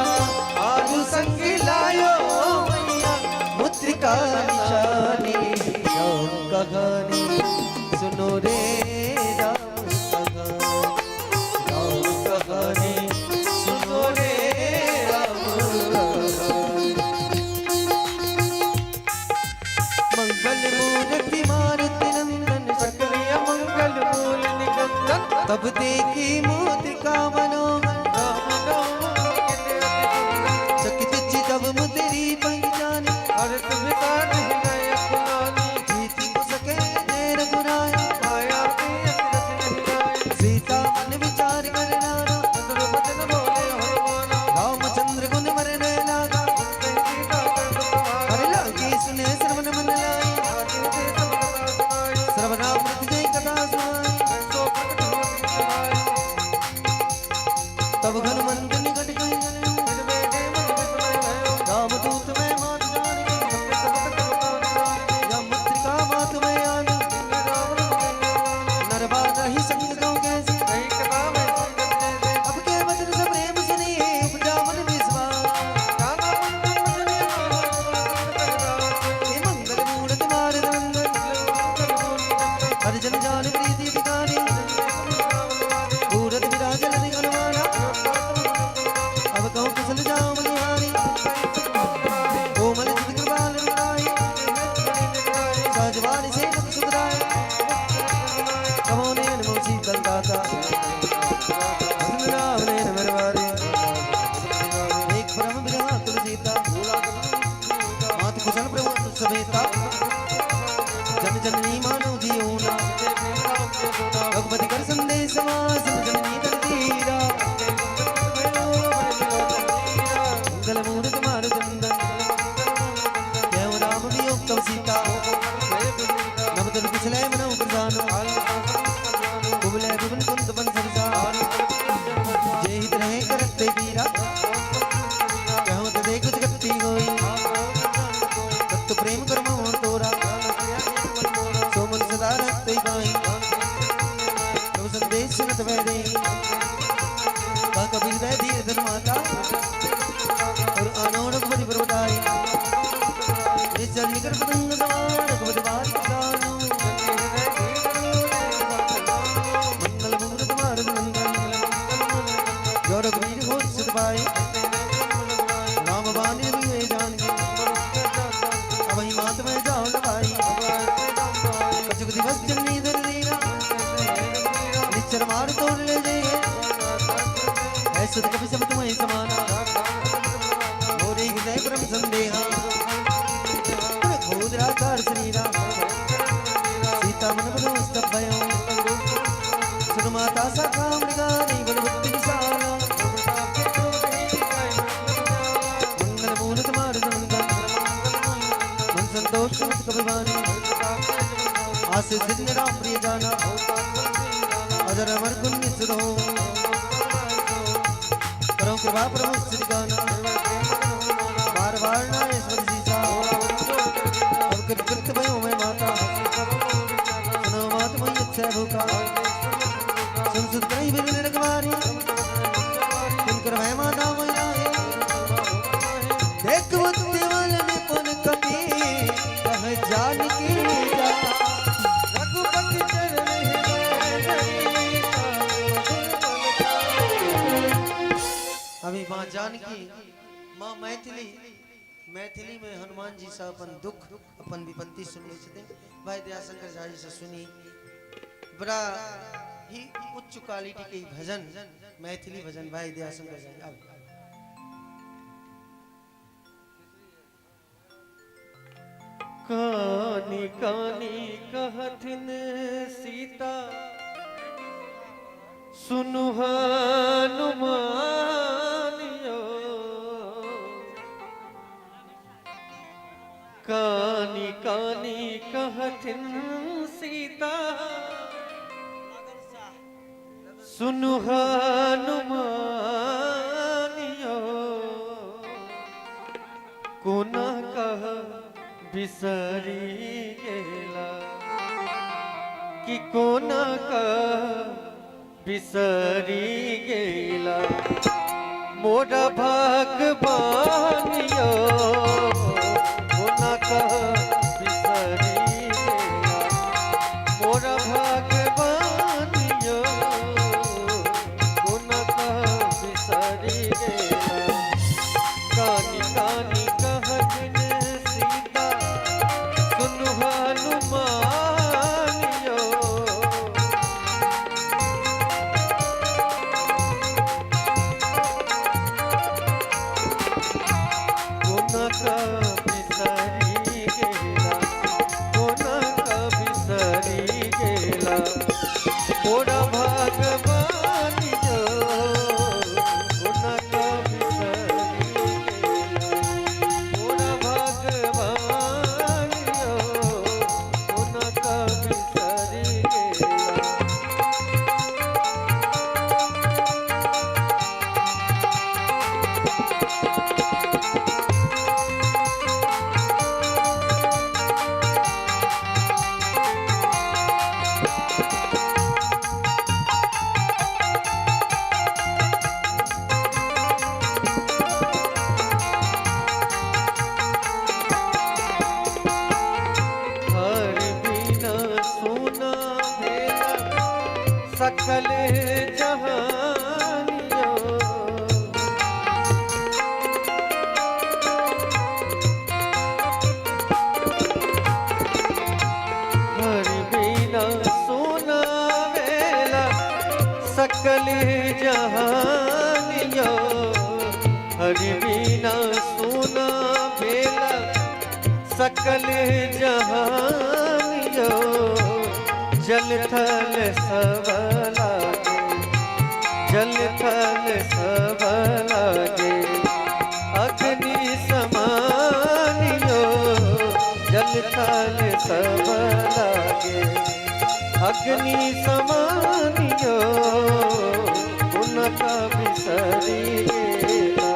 निहारी, कोमल चित कृपाल रघुराई, सहज वाणी सेवक सुखदाई, कमो नयन मोहि शीतल दाता, भजन राम नयन बरवारे। एक परम विरहा तुलसीता, मात कुशल प्रभु समेता, जन जननी मानव जीवना, भगवती कर संदेश सुन जननी तन धीरा, मंगल मूर्त मार चंदन, जय राम वियोग तव सीता, नवतन कुशलय मनव प्रधानो, कुबलय विपिन कुंत बन सरसा, जे हित रहे करते वीरा, कहूँ तो देख जगती होई, तत्व प्रेम कर्म मोर तोरा, सोमन सदा रखते गाई, तब संदेश सुनत वैदेही, का कबीर दय धीर धन माता, और आनो रघुपति प्रभुताई, निश्चल निकर पतंग सवार, रघुपति बारिक जानो, मंगल मूर्त मारुत नंदन, जो रघुवीर हो सुत पाई, राम बानी रघुवीर जानकी, अबहि मात में जाओ लबाई, कछुक दिवस जननी धर दीना, निश्चर मार तोड़ ले जाइए, ऐसे तो कभी सब तुम्हें समाना, मोरे हृदय परम संदेहा, खोदराकार शरीरा, सीता मन बनो सब भयो, सुन माता सखा मृगा नहीं बल बुद्धि विशाला, मंगल मूर्त मारुत नंदन, मन संतोष सुमत कभिवानी, आशीष दिन राम प्रिय जाना, अजर अमर गुण निश्चित हो, करो कृपा प्रभु श्री गाना, बार बार ना ईश्वर सीसा, अब कृत भयो मैं माता, सुनो मात मोहि अच्छा भूखा, सुन सुत कहीं बिन रखवारी, तिनकर भय माता मोहि राहे, देख बुद्धि बल निपुण कपि, कह जानकी जा, रघुपति चरण हृदय धरि, अभी माँ जानकी, माँ मैथिली, मैथिली में हनुमान जी से अपन दुख अपन विपत्ति सुनने छथिन। भाई दयाशंकर झा जी से सुनी बड़ा ही उच्च क्वालिटी के भजन, मैथिली भजन भाई दयाशंकर झा जी। अब कानी कानी कहथिन सीता, सुनु हनुमानियो, कानी कानी कहथिन सीता, सुनु हनुमानियो, कोना कह बिसरी गेला, कि कोना कह बिसरी गेला, मोरा भगवानियो, कोना कह बिसरी गेला, मोरा भगवानियो, कोना कह बिसरी गेला, कानी कानी कहथिन सीता, सुनु हनुमानियो, कोना का बिसरी गेला, कोना का बिसरी गेला, मोरा भगवानियो, कोना का बिसरी गेला, मोरा भगवानियो, कोना का बिसरी गेला। सकल जहानियो, हरि बिना सुना भेला सकल जहानियो, जल थल सब लागे, जल थल सब लागे, अग्नि समानियो, जल थल सब लागे, अग्नि समानियो, उनका बिसरी गेला।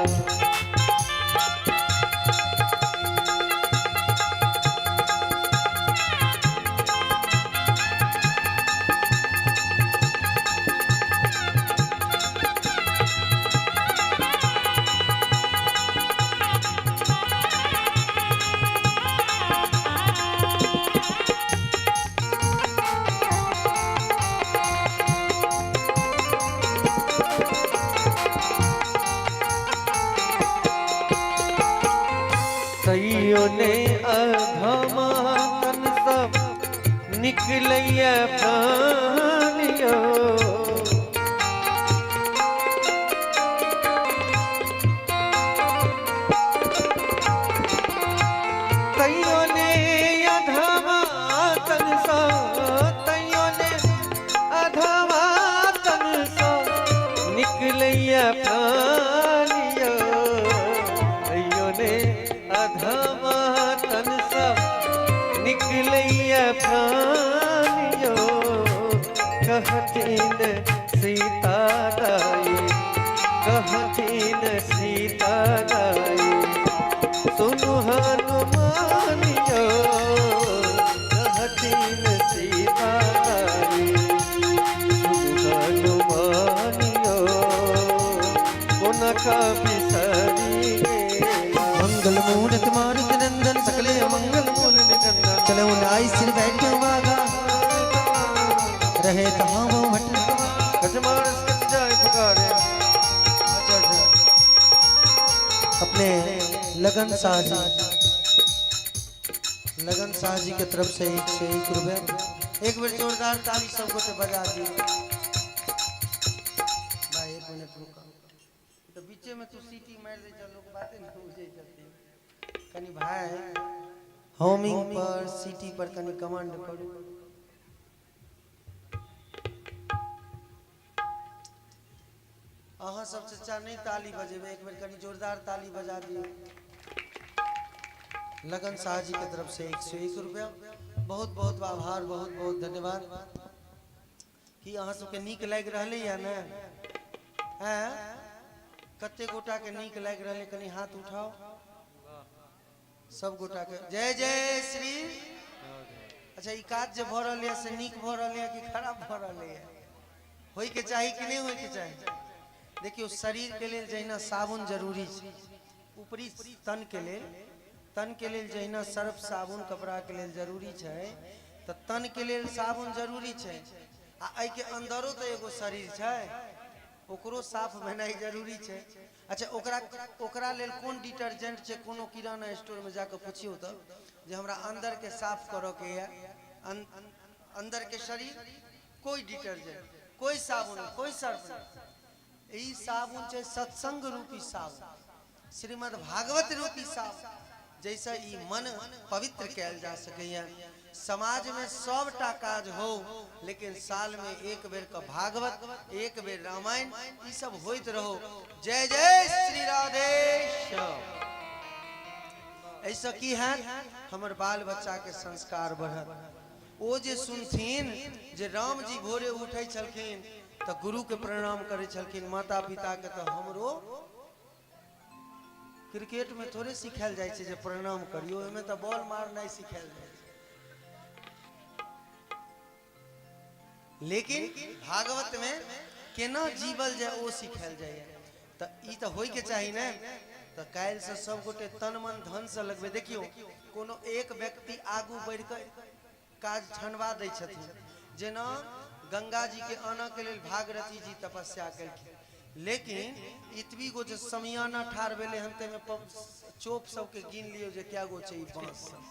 तैयो ने अधमा तन सब निकलैया प्राणियो, तैयो ने अधमा तन सब, तैयो ने अधमा तन सब निकलैया प्राणियो, तैयो ने अधमा तन सब निकलैया प्राणियो, कहथिन सीता दाई, कहथिन सीता दाई, सुनु हनुमानियो, कहथिन सीता दाई, सुनु हनुमानियो, कोनका बिसरी गेला। मंगल मूर्ति मारुति नंदन, सकले मंगल मूल निरंजन, चलो नाई सिर बैठे वागा, रहे तहाँ वो भट। गजमानस कट जाय पुकारे। अच्छा अच्छा, अपने लगन शाह जी, लगन शाह जी के तरफ से 101 रुपये। एक बेर जोरदार ताली सब गोटे बजा दियो। भाई एक मिनट रुका, तो बीचे में तू सीटी मार दे चल, लोग बातें नहीं बुझे छथिन। कनी भाई होमिंग पर सीटी पर कनी कमांड करू। अहाँ सब चचा नहीं ताली बजेबै, एक बेर कनी जोरदार ताली बजा दियौ। लगन शाह जी के तरफ से 101 रुपया। बहुत बहुत आभार, बहुत बहुत धन्यवाद। कि अहाँ सबके नीक लागि रहलै या ने? हैं, कते गोटा के नीक लागि रहलै, कनी हाथ उठाओ सब गोटा के। जय जय श्री। अच्छा, ई काज जे भऽ रहल यऽ से नीक भऽ रहल यऽ कि खराब भऽ रहल यऽ? होय के चाही कि नहि होय के चाही? देखियौ, शरीर के लेल जहिना साबुन जरूरी छै, ऊपरी तन के लेल, तन के लेल जहिना सर्फ साबुन कपड़ा के लेल जरूरी छै, तऽ तन के लेल साबुन जरूरी छै। आ एहिके अंदरो तऽ एगो शरीर छै, ओकरो साफ भेनाइ जरूरी छै। अच्छा, ओकरा ओकरा लेल कोन डिटर्जेंट छै? कोनो किराना स्टोर में जाकऽ पुछियौ तऽ जे हमरा अंदर के साफ करऽ के यऽ, अंदर के शरीर, कोई डिटर्जेंट, कोई साबुन, कोई सर्फ नहीं। ई साबुन छै सत्संग रूपी साबुन, श्रीमद् भागवत रूपी साबुन, जैसे ई मन पवित्र कयल जा सकैए। समाज में सबटा काज हो, लेकिन साल में एक बेर के भागवत, एक बेर रामायण, ई सब होइत रहो। जय जय श्री राधे श्याम। ऐसा की है हमर बाल बच्चा के संस्कार बढ़त। ओ जे सुनथिन जे राम जी भोरे उठै छलखिन तऽ गुरु के प्रणाम करै छलखिन, माता पिता के, तऽ हमरो क्रिकेट में थोड़े सिखायल जाइ छै जे प्रणाम करियौ, ओहिमे तऽ बॉल मारनाइ सिखायल जाइ छै। लेकिन भागवत में केना जीवल जाय ओ सिखायल जाइए, तऽ ई तऽ होइके चाही ने। तऽ काल्हि से सब गोटे तन मन धन से लगबै। देखियौ, कोनो एक व्यक्ति आगू बढ़ि कऽ काज ठनवा दै छथिन, जेना गंगा जी के आनऽ के लेल भागीरथी जी तपस्या केलखिन, लेकिन इतबी गो जे समियाना ठाढ़ भेलै हन ताहिमे चोप सबके गिन लियौ जे कए गो छै ई बाँस सब,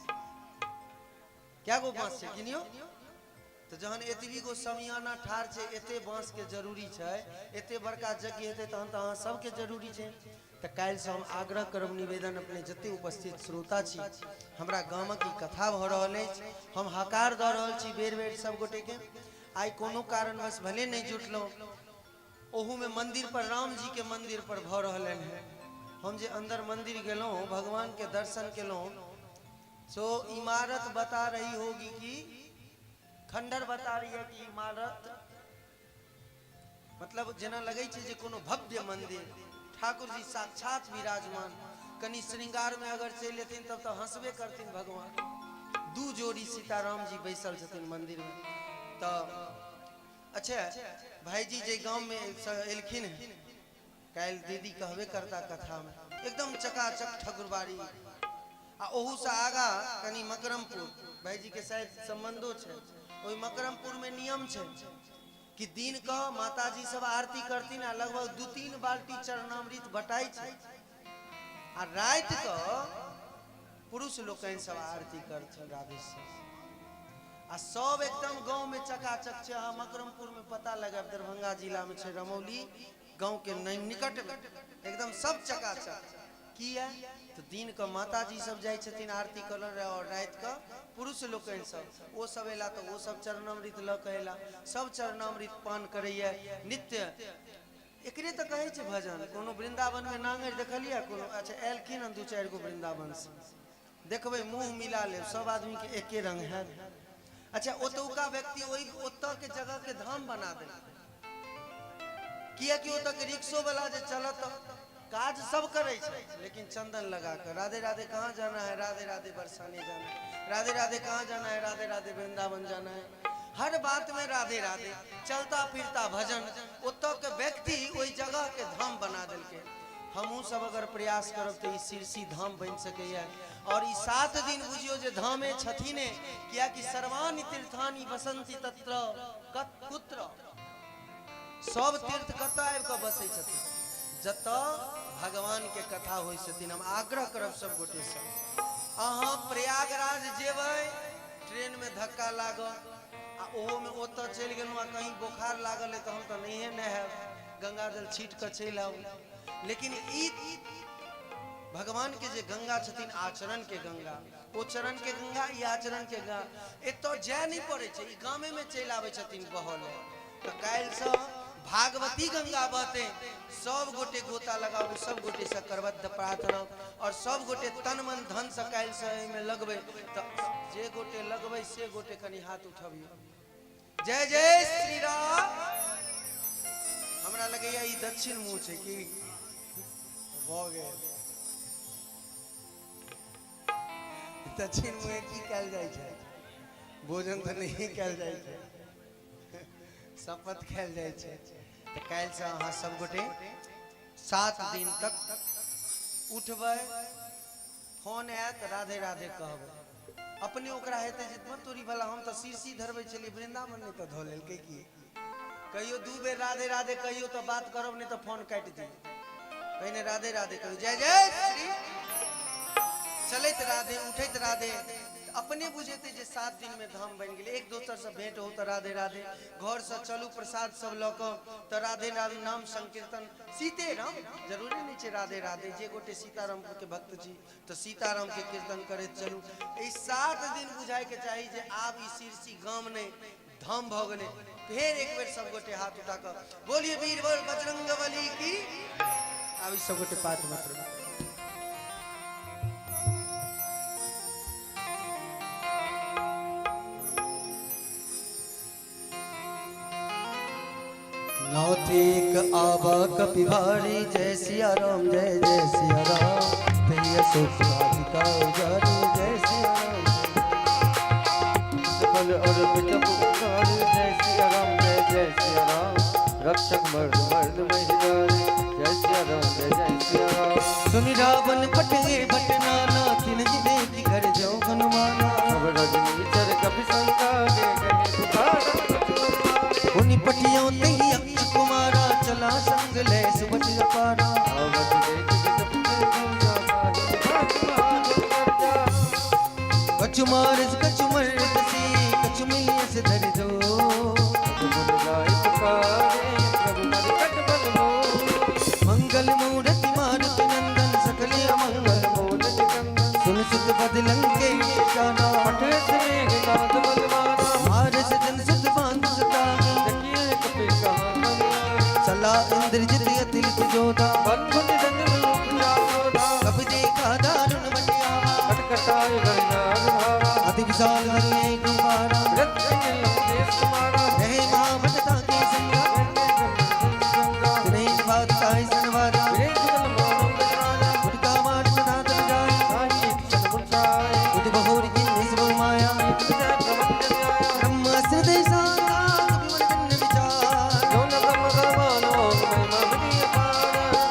कए गो बाँस छै गिनियौ। तऽ जहन एतबी गो समियाना ठाढ़ छै, एते बाँसके जरूरी छै, एते बड़का यज्ञ हेतै, तहन तऽ अहाँ सबके जरूरी छै। तऽ काल्हिसँ हम आग्रह करब, निवेदन, अपने जते उपस्थित श्रोता छी, हमरा गामक ई कथा भऽ रहल अछि, हम हकार दऽ रहल छी बेर बेर सब गोटेके। आइ कोनो कारणवश भले नहि जुटलहुँ, ओहूमे मंदिर पर, राम जी के मंदिर पर भऽ रहलनि हेँ। हम जे अंदर मंदिर गेलहुँ, भगवान के दर्शन केलहुँ, सो इमारत बता रही होगी कि खंडर बता रही है कि इमारत, मतलब जेना लगै छै जे कोनो भव्य मंदिर, ठाकुर जी साक्षात विराजमान। कनि श्रृंगार में अगर चलि एथिन तब तऽ हंसबे करथिन भगवान। दू जोड़ी सीताराम जी बैसल छथिन मंदिर में। तऽ अच्छा भाईजी जे गांव में एलखिन हैं, काल्हि दीदी कहबे करता कथा में, एकदम चकाचक ठकुरबाड़ी। आ ओहू से आगा कनि मकरमपुर, भाईजी के शायद संबंधो छै, ओहि मकरमपुर में नियम छै कि दिन क माताजी सब आरती करथिन आ लगभग 2-3 बाल्टी चरणामृत बटाई छै, आ राति क पुरुष लोकनि सब आरती करथिन राधेश्याम। आ सब एकदम गांव में चकाचक छै। अहाँ मकरमपुर में पता लगायब, दरभंगा जिला में छै, रमौली गांव के निकट में एकदम सब चकाचक। किया तो दिन क माताजी सब जाइ छथिन आरती करऽ और राति क पुरुष लोकनि सब, ओ सब एला तऽ ओ सब चरणामृत लऽ कऽ एला, सब चरणामृत पान करैया नित्य। एकरे तऽ कहै छै भजन। कोनो वृंदावन में नांगरि देखलियै कोनो? अच्छा एलखिन हन 2-4 गो वृंदावन से, देखबै मुँह मिला लेब, सब आदमी के एके रंग हैत। अच्छा ओतौका व्यक्ति ओहि ओतऽ के जगह के धाम बना देलकै, कियाकि ओतऽ के रिक्शो वाला जे चलत काज सब करै छै, लेकिन चंदन लगा कऽ राधे राधे कहाँ जाना है, राधे राधे बरसाने जाना है, राधे राधे कहाँ जाना है, राधे राधे वृंदावन जाना है, हर बात में राधे राधे, चलता फिरता भजन। ओतऽ के व्यक्ति ओहि जगह के धाम बना देलकै। हमहूँ सब अगर प्रयास करब तऽ ई सिरसी धाम बनि सकैया। और ई 7 दिन बुझियौ जे धामे छथिने, कियाकि सर्वाणि तीर्थानि बसन्ति तत्र कुत्र, सब तीर्थ कतऽ आबि कऽ बसै छथिन? जतऽ भगवान के कथा होइ छथिन। हम आग्रह करब सब गोटे से, अहाँ प्रयागराज जेबै, ट्रेन में धक्का लागल आ ओहो में ओतऽ चलि गेलहुँ आ कहीं बोखार लागल है तऽ हम तऽ नहिए नहायब, गंगा जल छीट कऽ चलि आउ। लेकिन ई भगवान के जे गंगा छथिन, आचरण के गंगा, ओ चरण के गंगा, ई आचरण के गंगा, एतऽ जाय नहीं पड़ै छै, ई गामे में चलि आबै छथिन बहल। तऽ काल्हिसँ भागवती गंगा बहते, सब गोटे गोता लगाबू, सब गोटे से करबद्ध प्रार्थना, और सब गोटे तन मन धन से काल्हिसँ एहिमे लगबै। तऽ जे गोटे लगबै से गोटे कनि हाथ उठबियौ, जय जय श्री राम। हमरा लगैया ई दक्षिण मुँह छै कि भऽ गेल। दक्षिण मुँहे की कयल जाइ छै? भोजन तऽ नहि कयल जाइ छै, शपथ खायल जाइ छै। तऽ काल्हिसँ अहाँ सब गोटे 7 दिन तक उठबै, फोन आयत राधे राधे कहबै, अपने ओकरा हेतै जे मत तोरी भला, हम तऽ शीर्षी धरबै छलियै, वृंदावन नहि तऽ धऽ लेलकै की। कहियो 2 बेर राधे राधे कहियो तऽ बात करब, नहि तऽ फोन काटि दियौ। पहिने राधे राधे कहियो, जय जय श्री, चलैत राधे, उठैत राधे, अपने बुझेतै जे 7 दिन में धाम बनि गेलै। एक दोसर से भेंट हो तऽ राधे राधे, घर से चलू प्रसाद सब लऽ कऽ तऽ राधे राधे नाम संकीर्तन, सीते राम, जरूरी नहि छै राधे राधे, जे गोटे सीताराम के भक्त छी तऽ सीताराम के कीर्तन करैत चलू। ई 7 दिन बुझाय के चाही जे आब ई सिरसी गाम नहि धाम भऽ गेलै। फेर एक बेर सब गोटे हाथ उठा कऽ बोलिए वीर वर बजरंग बली की। आब ई सब गोटे पाठ मत। नौथिक आबा कपिभारी, जय सिया राम जय जय सिया राम, तैया अशोक वाटिका उजारी, जय सिया राम। बल और बिटप उतारी, जय सिया राम जय जय सिया राम, रक्षक मर्द मर्द महिदारी, जय सिया राम जय जय सिया राम। सुनि रावण पटे भटनाना, तिन देखि घर जो हनुमाना, अब रजनी चर कपि संकारे, गए पुकार उनि पटियों तही अक्ष कुमारा, चला संग ले सुबच अपारा, आवत देख बिटप के कछु मारस कछु मर्द सी, कछु मिलियस धर दो दूत बद लंकेश जाना। पठे मेघनाद बलवाना। मारस जन सुत बांध सताना। देखिए कपि कहाँ करिया। चला इंद्रजित अतिरित जोधा। बंधु निधन उपजा क्रोधा। कब देखा दारुण मटियावा। खटखटाए गणनाद धारा। अति विशाल धरु एक पारा। रत्न लंकेश कुमारा। रहे महाभट ताके संगा। तिन्हें बात ताहि सनवारा। गुटका मार सनातन जाय। उद बहोर की निज बहु माया। ब्रह्मास्त्र दे सारा कवि मन बिन विचार।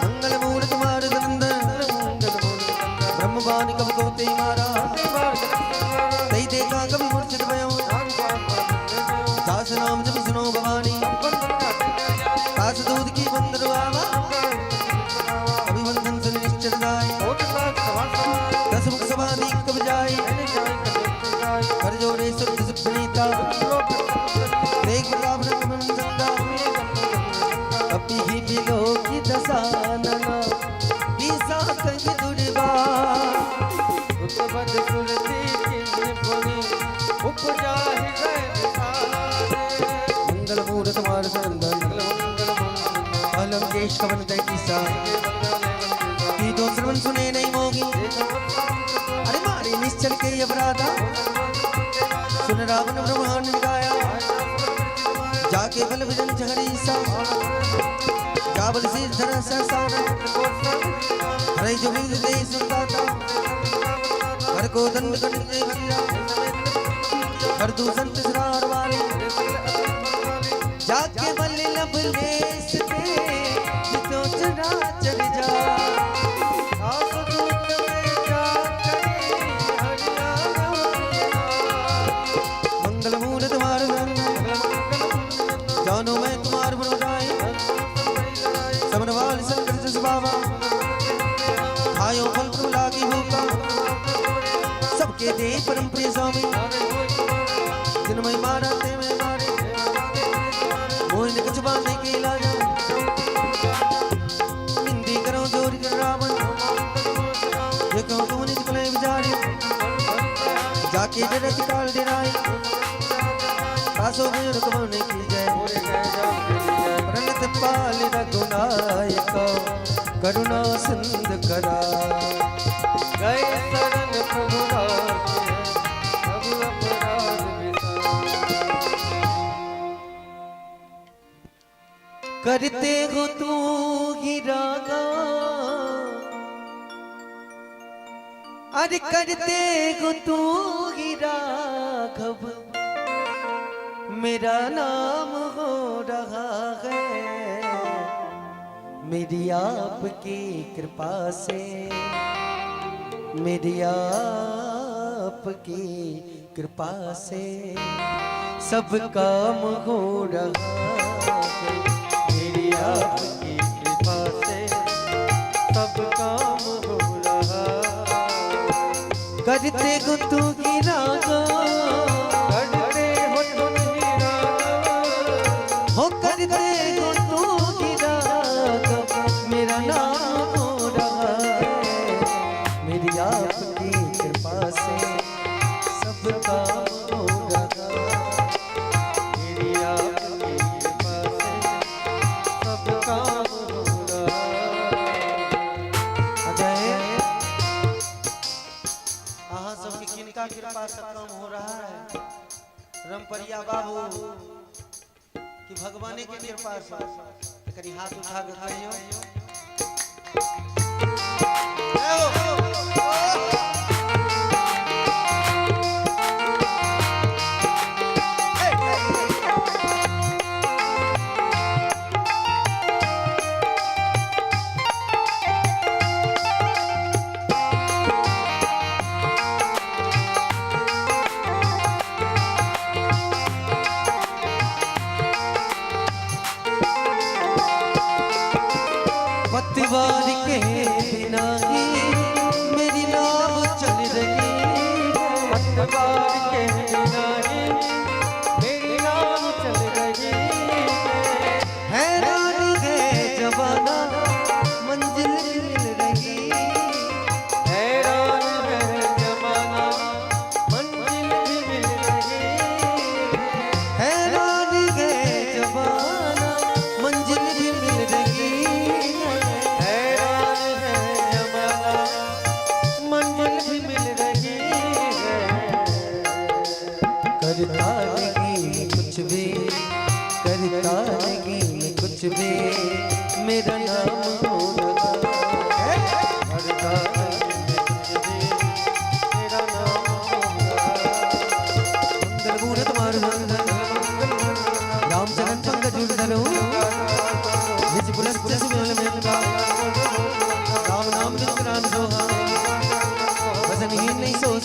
मंगल मूर्त मार नंदन। ब्रह्मवान कब को ते मारा। तई देखा कवि मूर्छित भयो। दास नाम जब सुनो भवानी। दास दूध की बंदर आवा। कवि बंधन सुन निश्चल जाय। दस मुख सभा दीख कब जाय। कर जोड़े सुख सुप्रणीता। देख प्रताप रंग मन गंगा। कपि ही बिलो की दसानना। दिशा कहीं दुर्वा। मंगल मूर्त मार नंदन। अलंकेश कवन तय किसा। की दो श्रवण सुने नहीं मोगी। अरे मारे निश्चल के अपराधा। सुन रावण ब्रह्मांड गाया। जाके बल भजन हरीसा। जाबल से धर सहसाना। हरे जो भी दे सुनता। हर को दंड दंड दे भैया। हर दूषण तिसरार वाले। जाके बल लब लेस दे जितो चरा चल जा। मंगल मूल तुम्हार जानो मैं तुम्हार बनो जाए। समनवाल शंकर जस बाबा। खायो फल प्रभु लागी भूखा। सबके दे परम प्रिय स्वामी। जिनमय मारा ते में मारे। मोहिन कुछ बांधे के लाजा। निंदी करो जोर कर रावण। देखो तुम निज कुल विचारे। जाके डरत काल डराए। तासो भय रुकमण की जय। प्रणत पाल रघुनायक। करुणा सिंध करा। गए शरण प्रभु प्रभु अपराध करते हो तू ही रागा। अरे करते हो तू ही राघव। मेरा नाम हो रहा है। मेरी आपकी कृपा से। मेरी आपकी कृपा से सब काम हो रहा है। मेरी आपकी कृपा से सब काम हो रहा। करते हो तू ही राघव। करते हो तुम ही राघव। हो करते हो तू ही राघव। मेरा नाम हो रहा है। मेरी आपकी कृपा से सब काम हो रहा। मेरी आपकी कृपा से सब काम हो रहा। अजय अहाँ सबके किनका कृपा से काम हो रहा है? रमपरिया बाबू कि भगवाने के कृपा से। तो कनी हाथ उठा के कहियो। जय हो। पतवार के बिना ही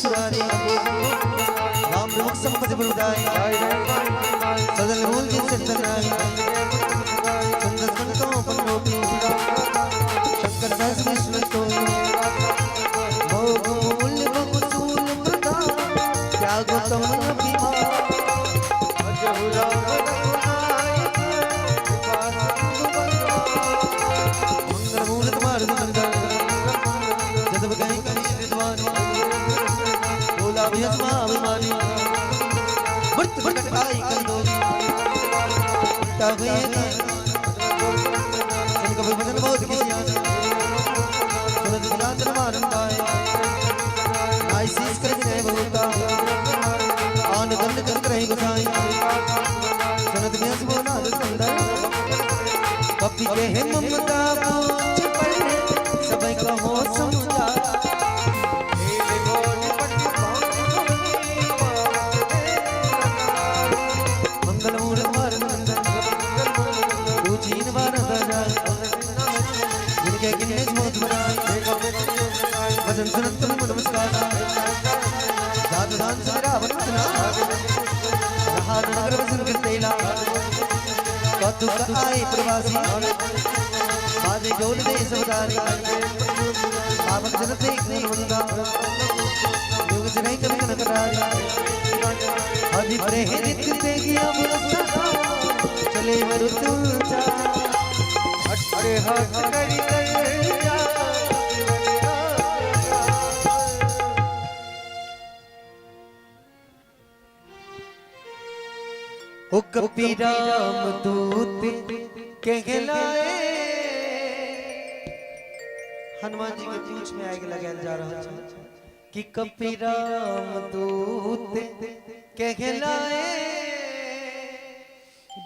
सुरारी, राम मुख संपत बुदाई, सदन मूल जी सिद्धनाई, सुंदर संतों पंडोपी, शंकर सहस विष्णु तो, भोग मूल बहुसूल प्रदान, त्यागो तम अभिमान। मंगल मूर्त मार्ग मंगल, जदब कहीं कहीं विद्वान, बोला भयस्मा अभिमानी, मृत मृत आई कंदोरी, उल्टा हुए जिनका भजन बहुत किसिया, सुरत दुराचन मारन पाए, नाई शीस कर विनय बहुता, आन दंड कर करहि गुसाई, सुनत व्यास बोला सुंदर, कपि के हे ममता पूछ पर, सब कहो समझा। मंगल मूर्त मार मंगल, ऊंचीन बार दजा, जिनके किन्ने मोत बनाए, भजन सुनत तुम नमस्कार, दाद दान से रावण तना, रहा नगर वसन तेला, कौतुक आए प्रवासी, बाजे जोल दे सबदारी, पावक जन देख मंगा, युग जनै कवि कनकदारी, हरि प्रेरित ते गया बुरसा, चले मरुत ऊंचा। अरे हाथ करी जा। ओ कपि राम दूत कहलाए, हनुमान जी के पूछ में आग लगायल जा रहा है कि कपि राम दूत कहलाए,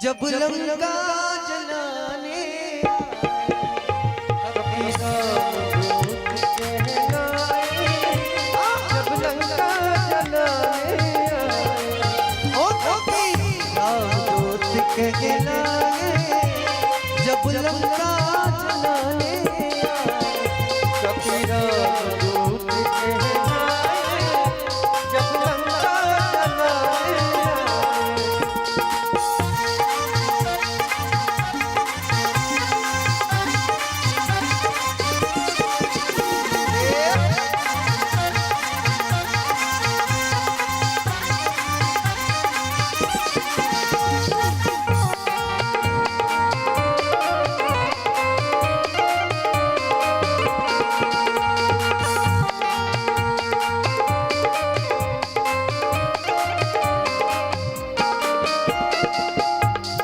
जब लंका जलाने, कपि राम दूत कहलाए, जब लंका जलाने आए। ओ कपि राम दूत कहलाए, जब लंका जलाने आए। कपि राम दूत कहलाए, जब लंका जलाने आए।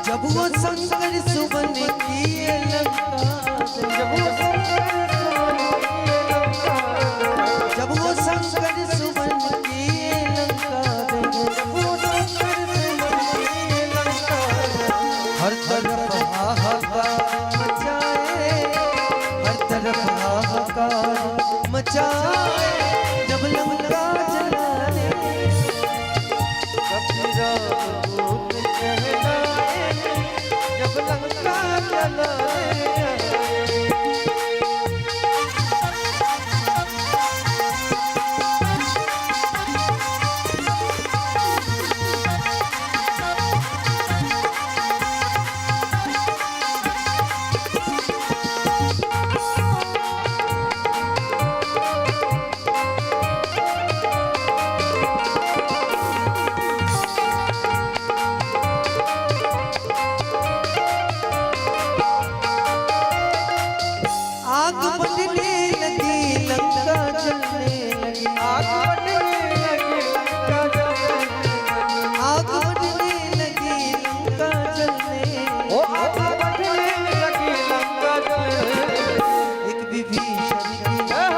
जब वो शंकर सुबन किए लंका, जब वो शंकर सुमन किए लंका, जब वो शंकर सुबन किए लंका, जब वो शंकर सुमन किए लंका, हर तरफ हाहाकार मचाए, हर तरफ हाहाकार मचाए, जब लंका जलाने। कपि राम दूत कहलाए, जब लंका जलाने आए। आग बढ़ने लगी लंका जलने लगी, आग बढ़ने लगी लंका जलने लगी, आग बढ़ने लगी लंका जलने, ओ आग बढ़ने लगी लंका जलने लगी। एक विभीषण की, एक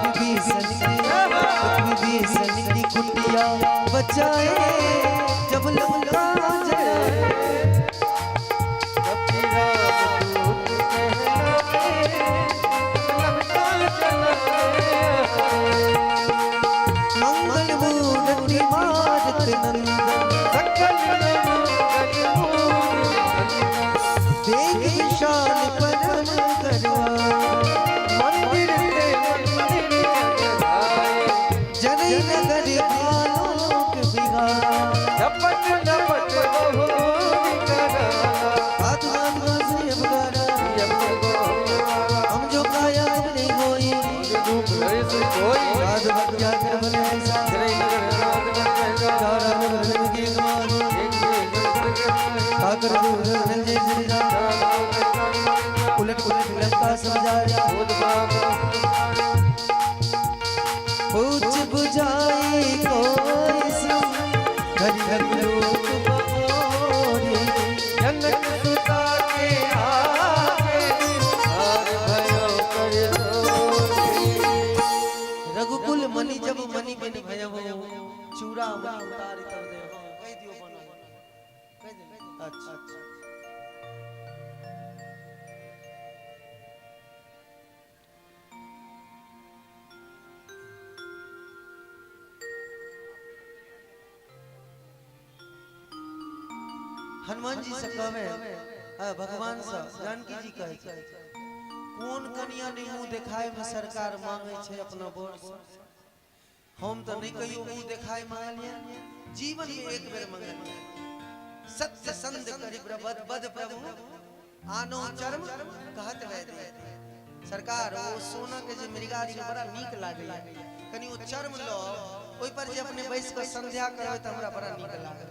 विभीषण की, एक विभीषण की कुटिया बचाए, जब लंका जलाए। कपि राम दूत कहलाए, लंका जलाने आए। मंगल मूर्ति मारुत नंदन, सकल मंगल मूर्ति देख विशाल परम करवा, मंदिर से मंदिर जगराए, जनई नगर क्या कर भले ऐसा। चार राम लखन की एक बार काकर दूर जय श्री राम। उलट उलट लंका समझाया पूछ बुझाई कोई हरि हरि लोक बपोरी। जनक सुता के आगे हर भयो कर जोरी। रघुकुल मणि जब मणि बनि भयो चूड़ा मणि उतारि तब दे। कहि दियो बना कहि दियो। अच्छा हनुमान जी से कहवे भगवान से जानकी जी कहे छै कोन कनिया नहीं मुंह देखाए में सरकार मांगे छै अपना बर से। हम तो नहीं कहियो मुंह देखाए मांगलिए, जीवन में एक बेर मांगलिए। सत्य संध करि प्रबद बद प्रभु आनो चर्म कहत वैदे। सरकार वो सोना के जे मृगा छै बड़ा नीक लागैया, कनि ओ चर्म लो ओहि पर जे अपने बैस के संध्या करबै त हमरा बड़ा नीक लागल।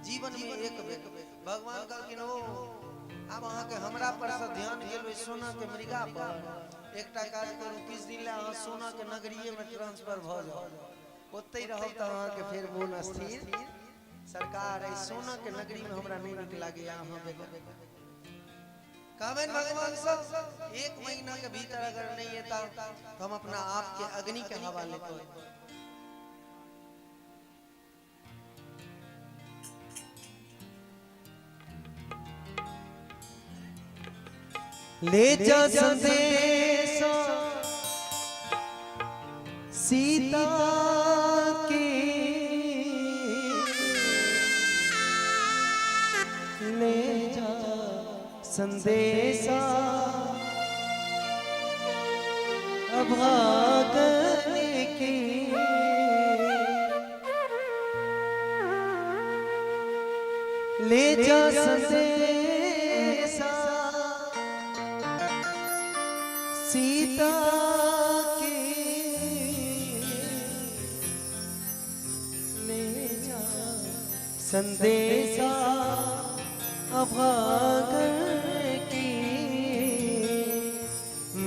जीवन में एक बेर भगवान कहलखिन ओ आब अहाँके हमरा पर से ध्यान गेल ओहि सोना के मृगा पर, एकटा काज करू किछु दिन लए अहाँ सोना के नगरीये में ट्रांसफर भऽ जाउ, ओतहि रहब तऽ अहाँके फेर मोन स्थिर। सरकार एहि सोना के नगरी में हमरा नहीं नीक लागैया अहाँ बेगर। कहबनि भगवान सब एक महीना के भीतर अगर नहीं एता तो हम अपना आप के अग्नि के हवाले कर। ले जा संदेश सीता के, ले जा संदेशा अभागन के। ले जा संदेशा सीता के, ले जा संदेशा अभागन के।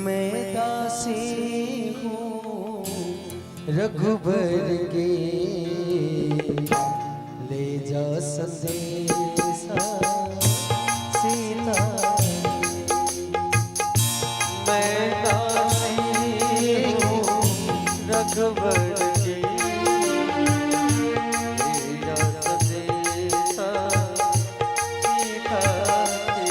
मैं दासी हूँ रघुबर के, ले जा संदेशा सीता। मैं दासी हूँ रघुबर के, ले जा संदेशा सीता के।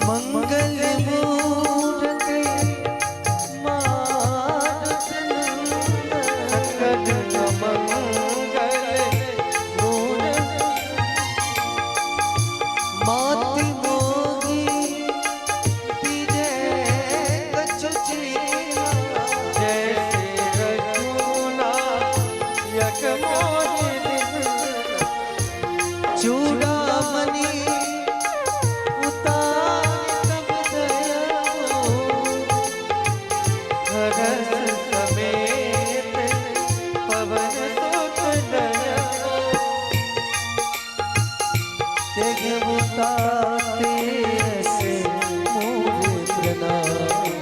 मंगल मूर्ति मारुत नंदन, सकल मंगल मूर्ति, माति मोगी दीजै कछु चीना। जैसे रघुनायक मोहि दिन। चूड़ामणि उतार तब दयाओ, हरस समेत पवन सुत दयाओ। तेघ उतारे से मोर प्रणाम।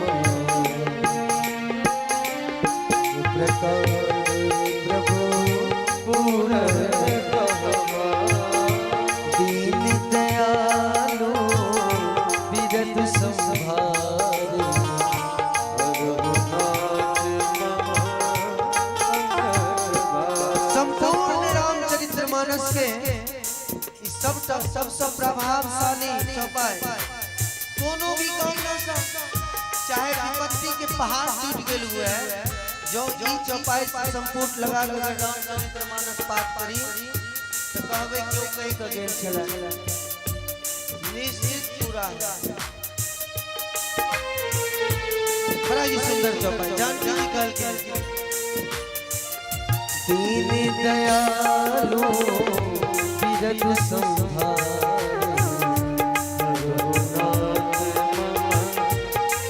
प्रकार प्रभु पूरन कहो। मानस के ई सबटा सबसँ प्रभावशाली चौपाई। कोनो भी कामना सँ, चाहे विपत्ति के पहाड़ टूट गेल हुए, जो ई चौपाई संपुट लगा के अगर रामचरित मानस पाठ करी तऽ कहबै केओ कहि कऽ गेल छलै, निश्चित पूरा है। बड़ा ही सुंदर चौपाई जानकी जी कहलखिन। दीन दयालु बिरद संभार, रघुनाथ मम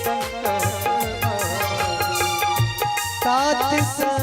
संकट हर। तात।